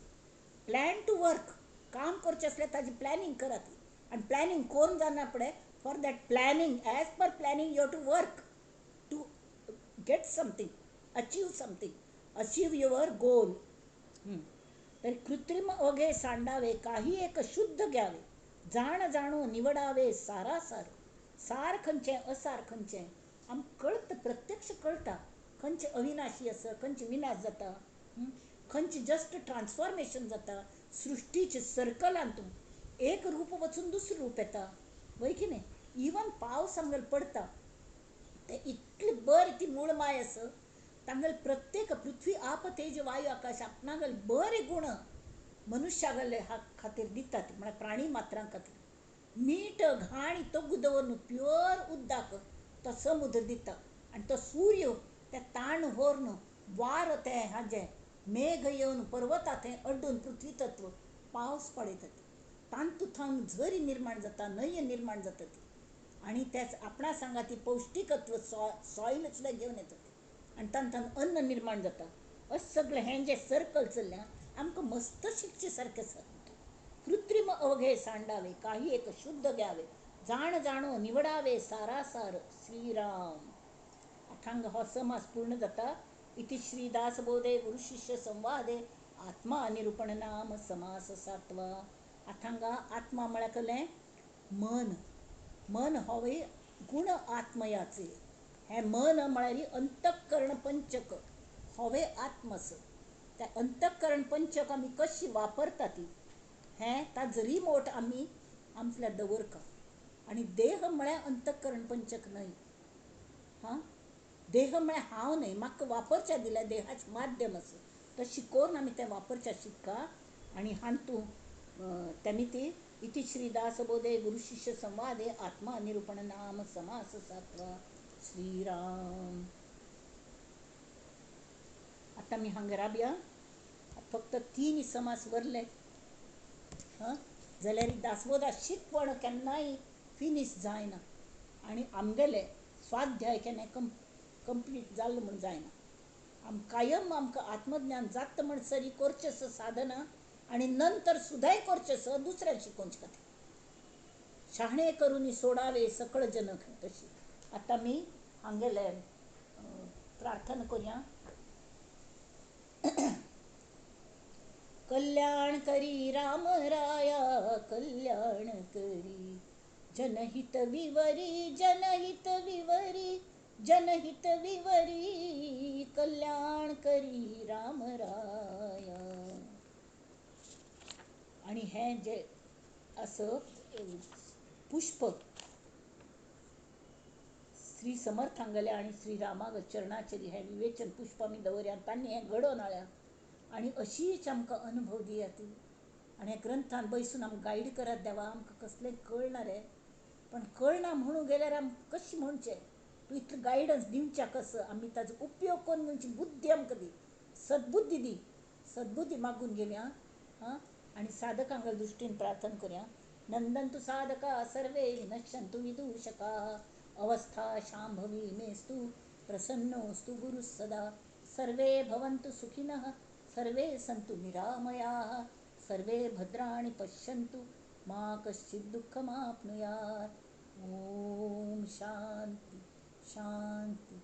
प्लॅन टू वर्क, काम करचें आसल्यार ताजी प्लॅनिंग करात आनी प्लॅनिंग करून जायना फुडें for that planning as per planning you have to work to get something, achieve something, achieve your goal. तर कृत्रिम अवघे सांडावे काही एक शुद्ध घ्यावे. जाण जाणू निवडावे सारासार. सार खंयचें असार खंयचें आमकां कळटा, प्रत्यक्ष कळटा. खंयचें अविनाशी आसा, खंयचें विनाश जाता, खंयचें जस्ट ट्रान्सफॉर्मेशन जाता. सृश्टीचे सर्कलांतून एक रूप वचून दुसरें रूप येता, वय की न्ही. इवन पावस आमगेलो पडटा ते इतली बरी ती मूळ माय आसा तांगेले प्रत्येक पृथ्वी आप तेज वायू आकाश आपणागेले बरे गुण मनुष्यागेले खातीर दितात, म्हळ्यार प्राणी मात्रां खातीर. मीठ घाण तोगू दवरून प्युअर उदक तो समुद्र दिता आनी तो सूर्य ते ताण व्हरून वार ते हाजें मेघ येवन पर्वता थंय अड्डून पृथ्वी तत्व पावस पडयतात. तांतू थावन झरी निर्माण जाता, न्हंय निर्माण जाता ती आनी तेच आपणा सांगा ती पौश्टिकत्व सॉयल सुद्दां घेवन येतात आनी तांतून अन्न निर्माण जाता. अशें सगळें हें जें सर्कल चल्लां आमकां मस्त शिकचे सारकें आसा. कृत्रिम अवघे सांडावे काही एक शुद्ध घ्यावे. जाण जाणो निवडावे सारासार. श्रीराम. आतां हो समास पूर्ण जाता. इति श्री दासबोधे गुरुशिष्य संवादे आत्मा निरूपण नाम समास सातवा. आतां आत्मा म्हळ्यार कसलें मन. मन होवय गुण आत्मयाचे. हें मन म्हळ्यार अंतःकरण पंचक होवे आत्मस. त्या अंतःकरण पंचक आमी कशी वापरता ती हें ताजो रिमोट आमी आमच्या दवरका. आनी देह म्हळ्यार अंतःकरण पंचक न्हय. हां, देह म्हळ्यार हांव न्हय, म्हाका वापरच्या दिल्या देहाचें माध्यम आसा तशें करून आमी तें वापरच्या शिकका. आनी हातूंत तेमी ती इति श्री दासबोधे गुरुशिष्य संवादे आत्मा निरूपण नाम समास सातवा. श्रीराम. आतां आमी हांगा राबया. फक्त 3 समास वरले हां जाल्यार दासबोधा शिकवण केन्नाय फिनीश जायना आनी आमगेले स्वाध्याय केन्ना कंप्लीट जालो म्हूण जायना. आम कायम आमकां आत्मज्ञान जाता म्हणसर करचें आसा साधना आनी नंतर सुद्दांय करचें आसा दुसऱ्याक शिकोवचे खातीर. शाणे करून सोडावे सकळ जनक तशी. आतां आमी हांगेले प्रार्थना करुया. कल्याण करी राम राया, कल्याण करी, जनहित विवरी जनहित विवरी जनहित विवरी कल्याण करी राम राया. आनी हें जें आसा पुष्प श्री समर्थांगेलें आनी श्री रामा चरणाचेर हें विवेचन पुष्प आमी दवरया, तांणी हें घडोवन हाडल्या आनी अशीच आमकां अनुभव दियात. आनी ह्या ग्रंथान बैसून आमकां गायड करात देवा, आमकां कसलें कळना रे, पण कळना म्हणून गेल्यार आमकां कशें म्हणचें, तूं इतलें गायडन्स दिवच्या कसो, आमी ताजो उपयोग करून घेवची बुद्धी आमकां दी, सद्बुद्धी दी, सद्बुद्धी मागून घेवया. हां, आनी साधकांक दृश्टीन प्रार्थना करुया. नंदन्तु साधका सर्वे विनश्यन्तु विदूषकाः, अवस्था शांभवी मेस्तु प्रसन्नोस्तु गुरुः सदा. सर्वे भवन्तु सुखिनः सर्वे सन्तु निरामयाः, सर्वे भद्राणि पश्यन्तु मा कश्चित् दुःखमाप्नुयात्. ओम शांती शांती.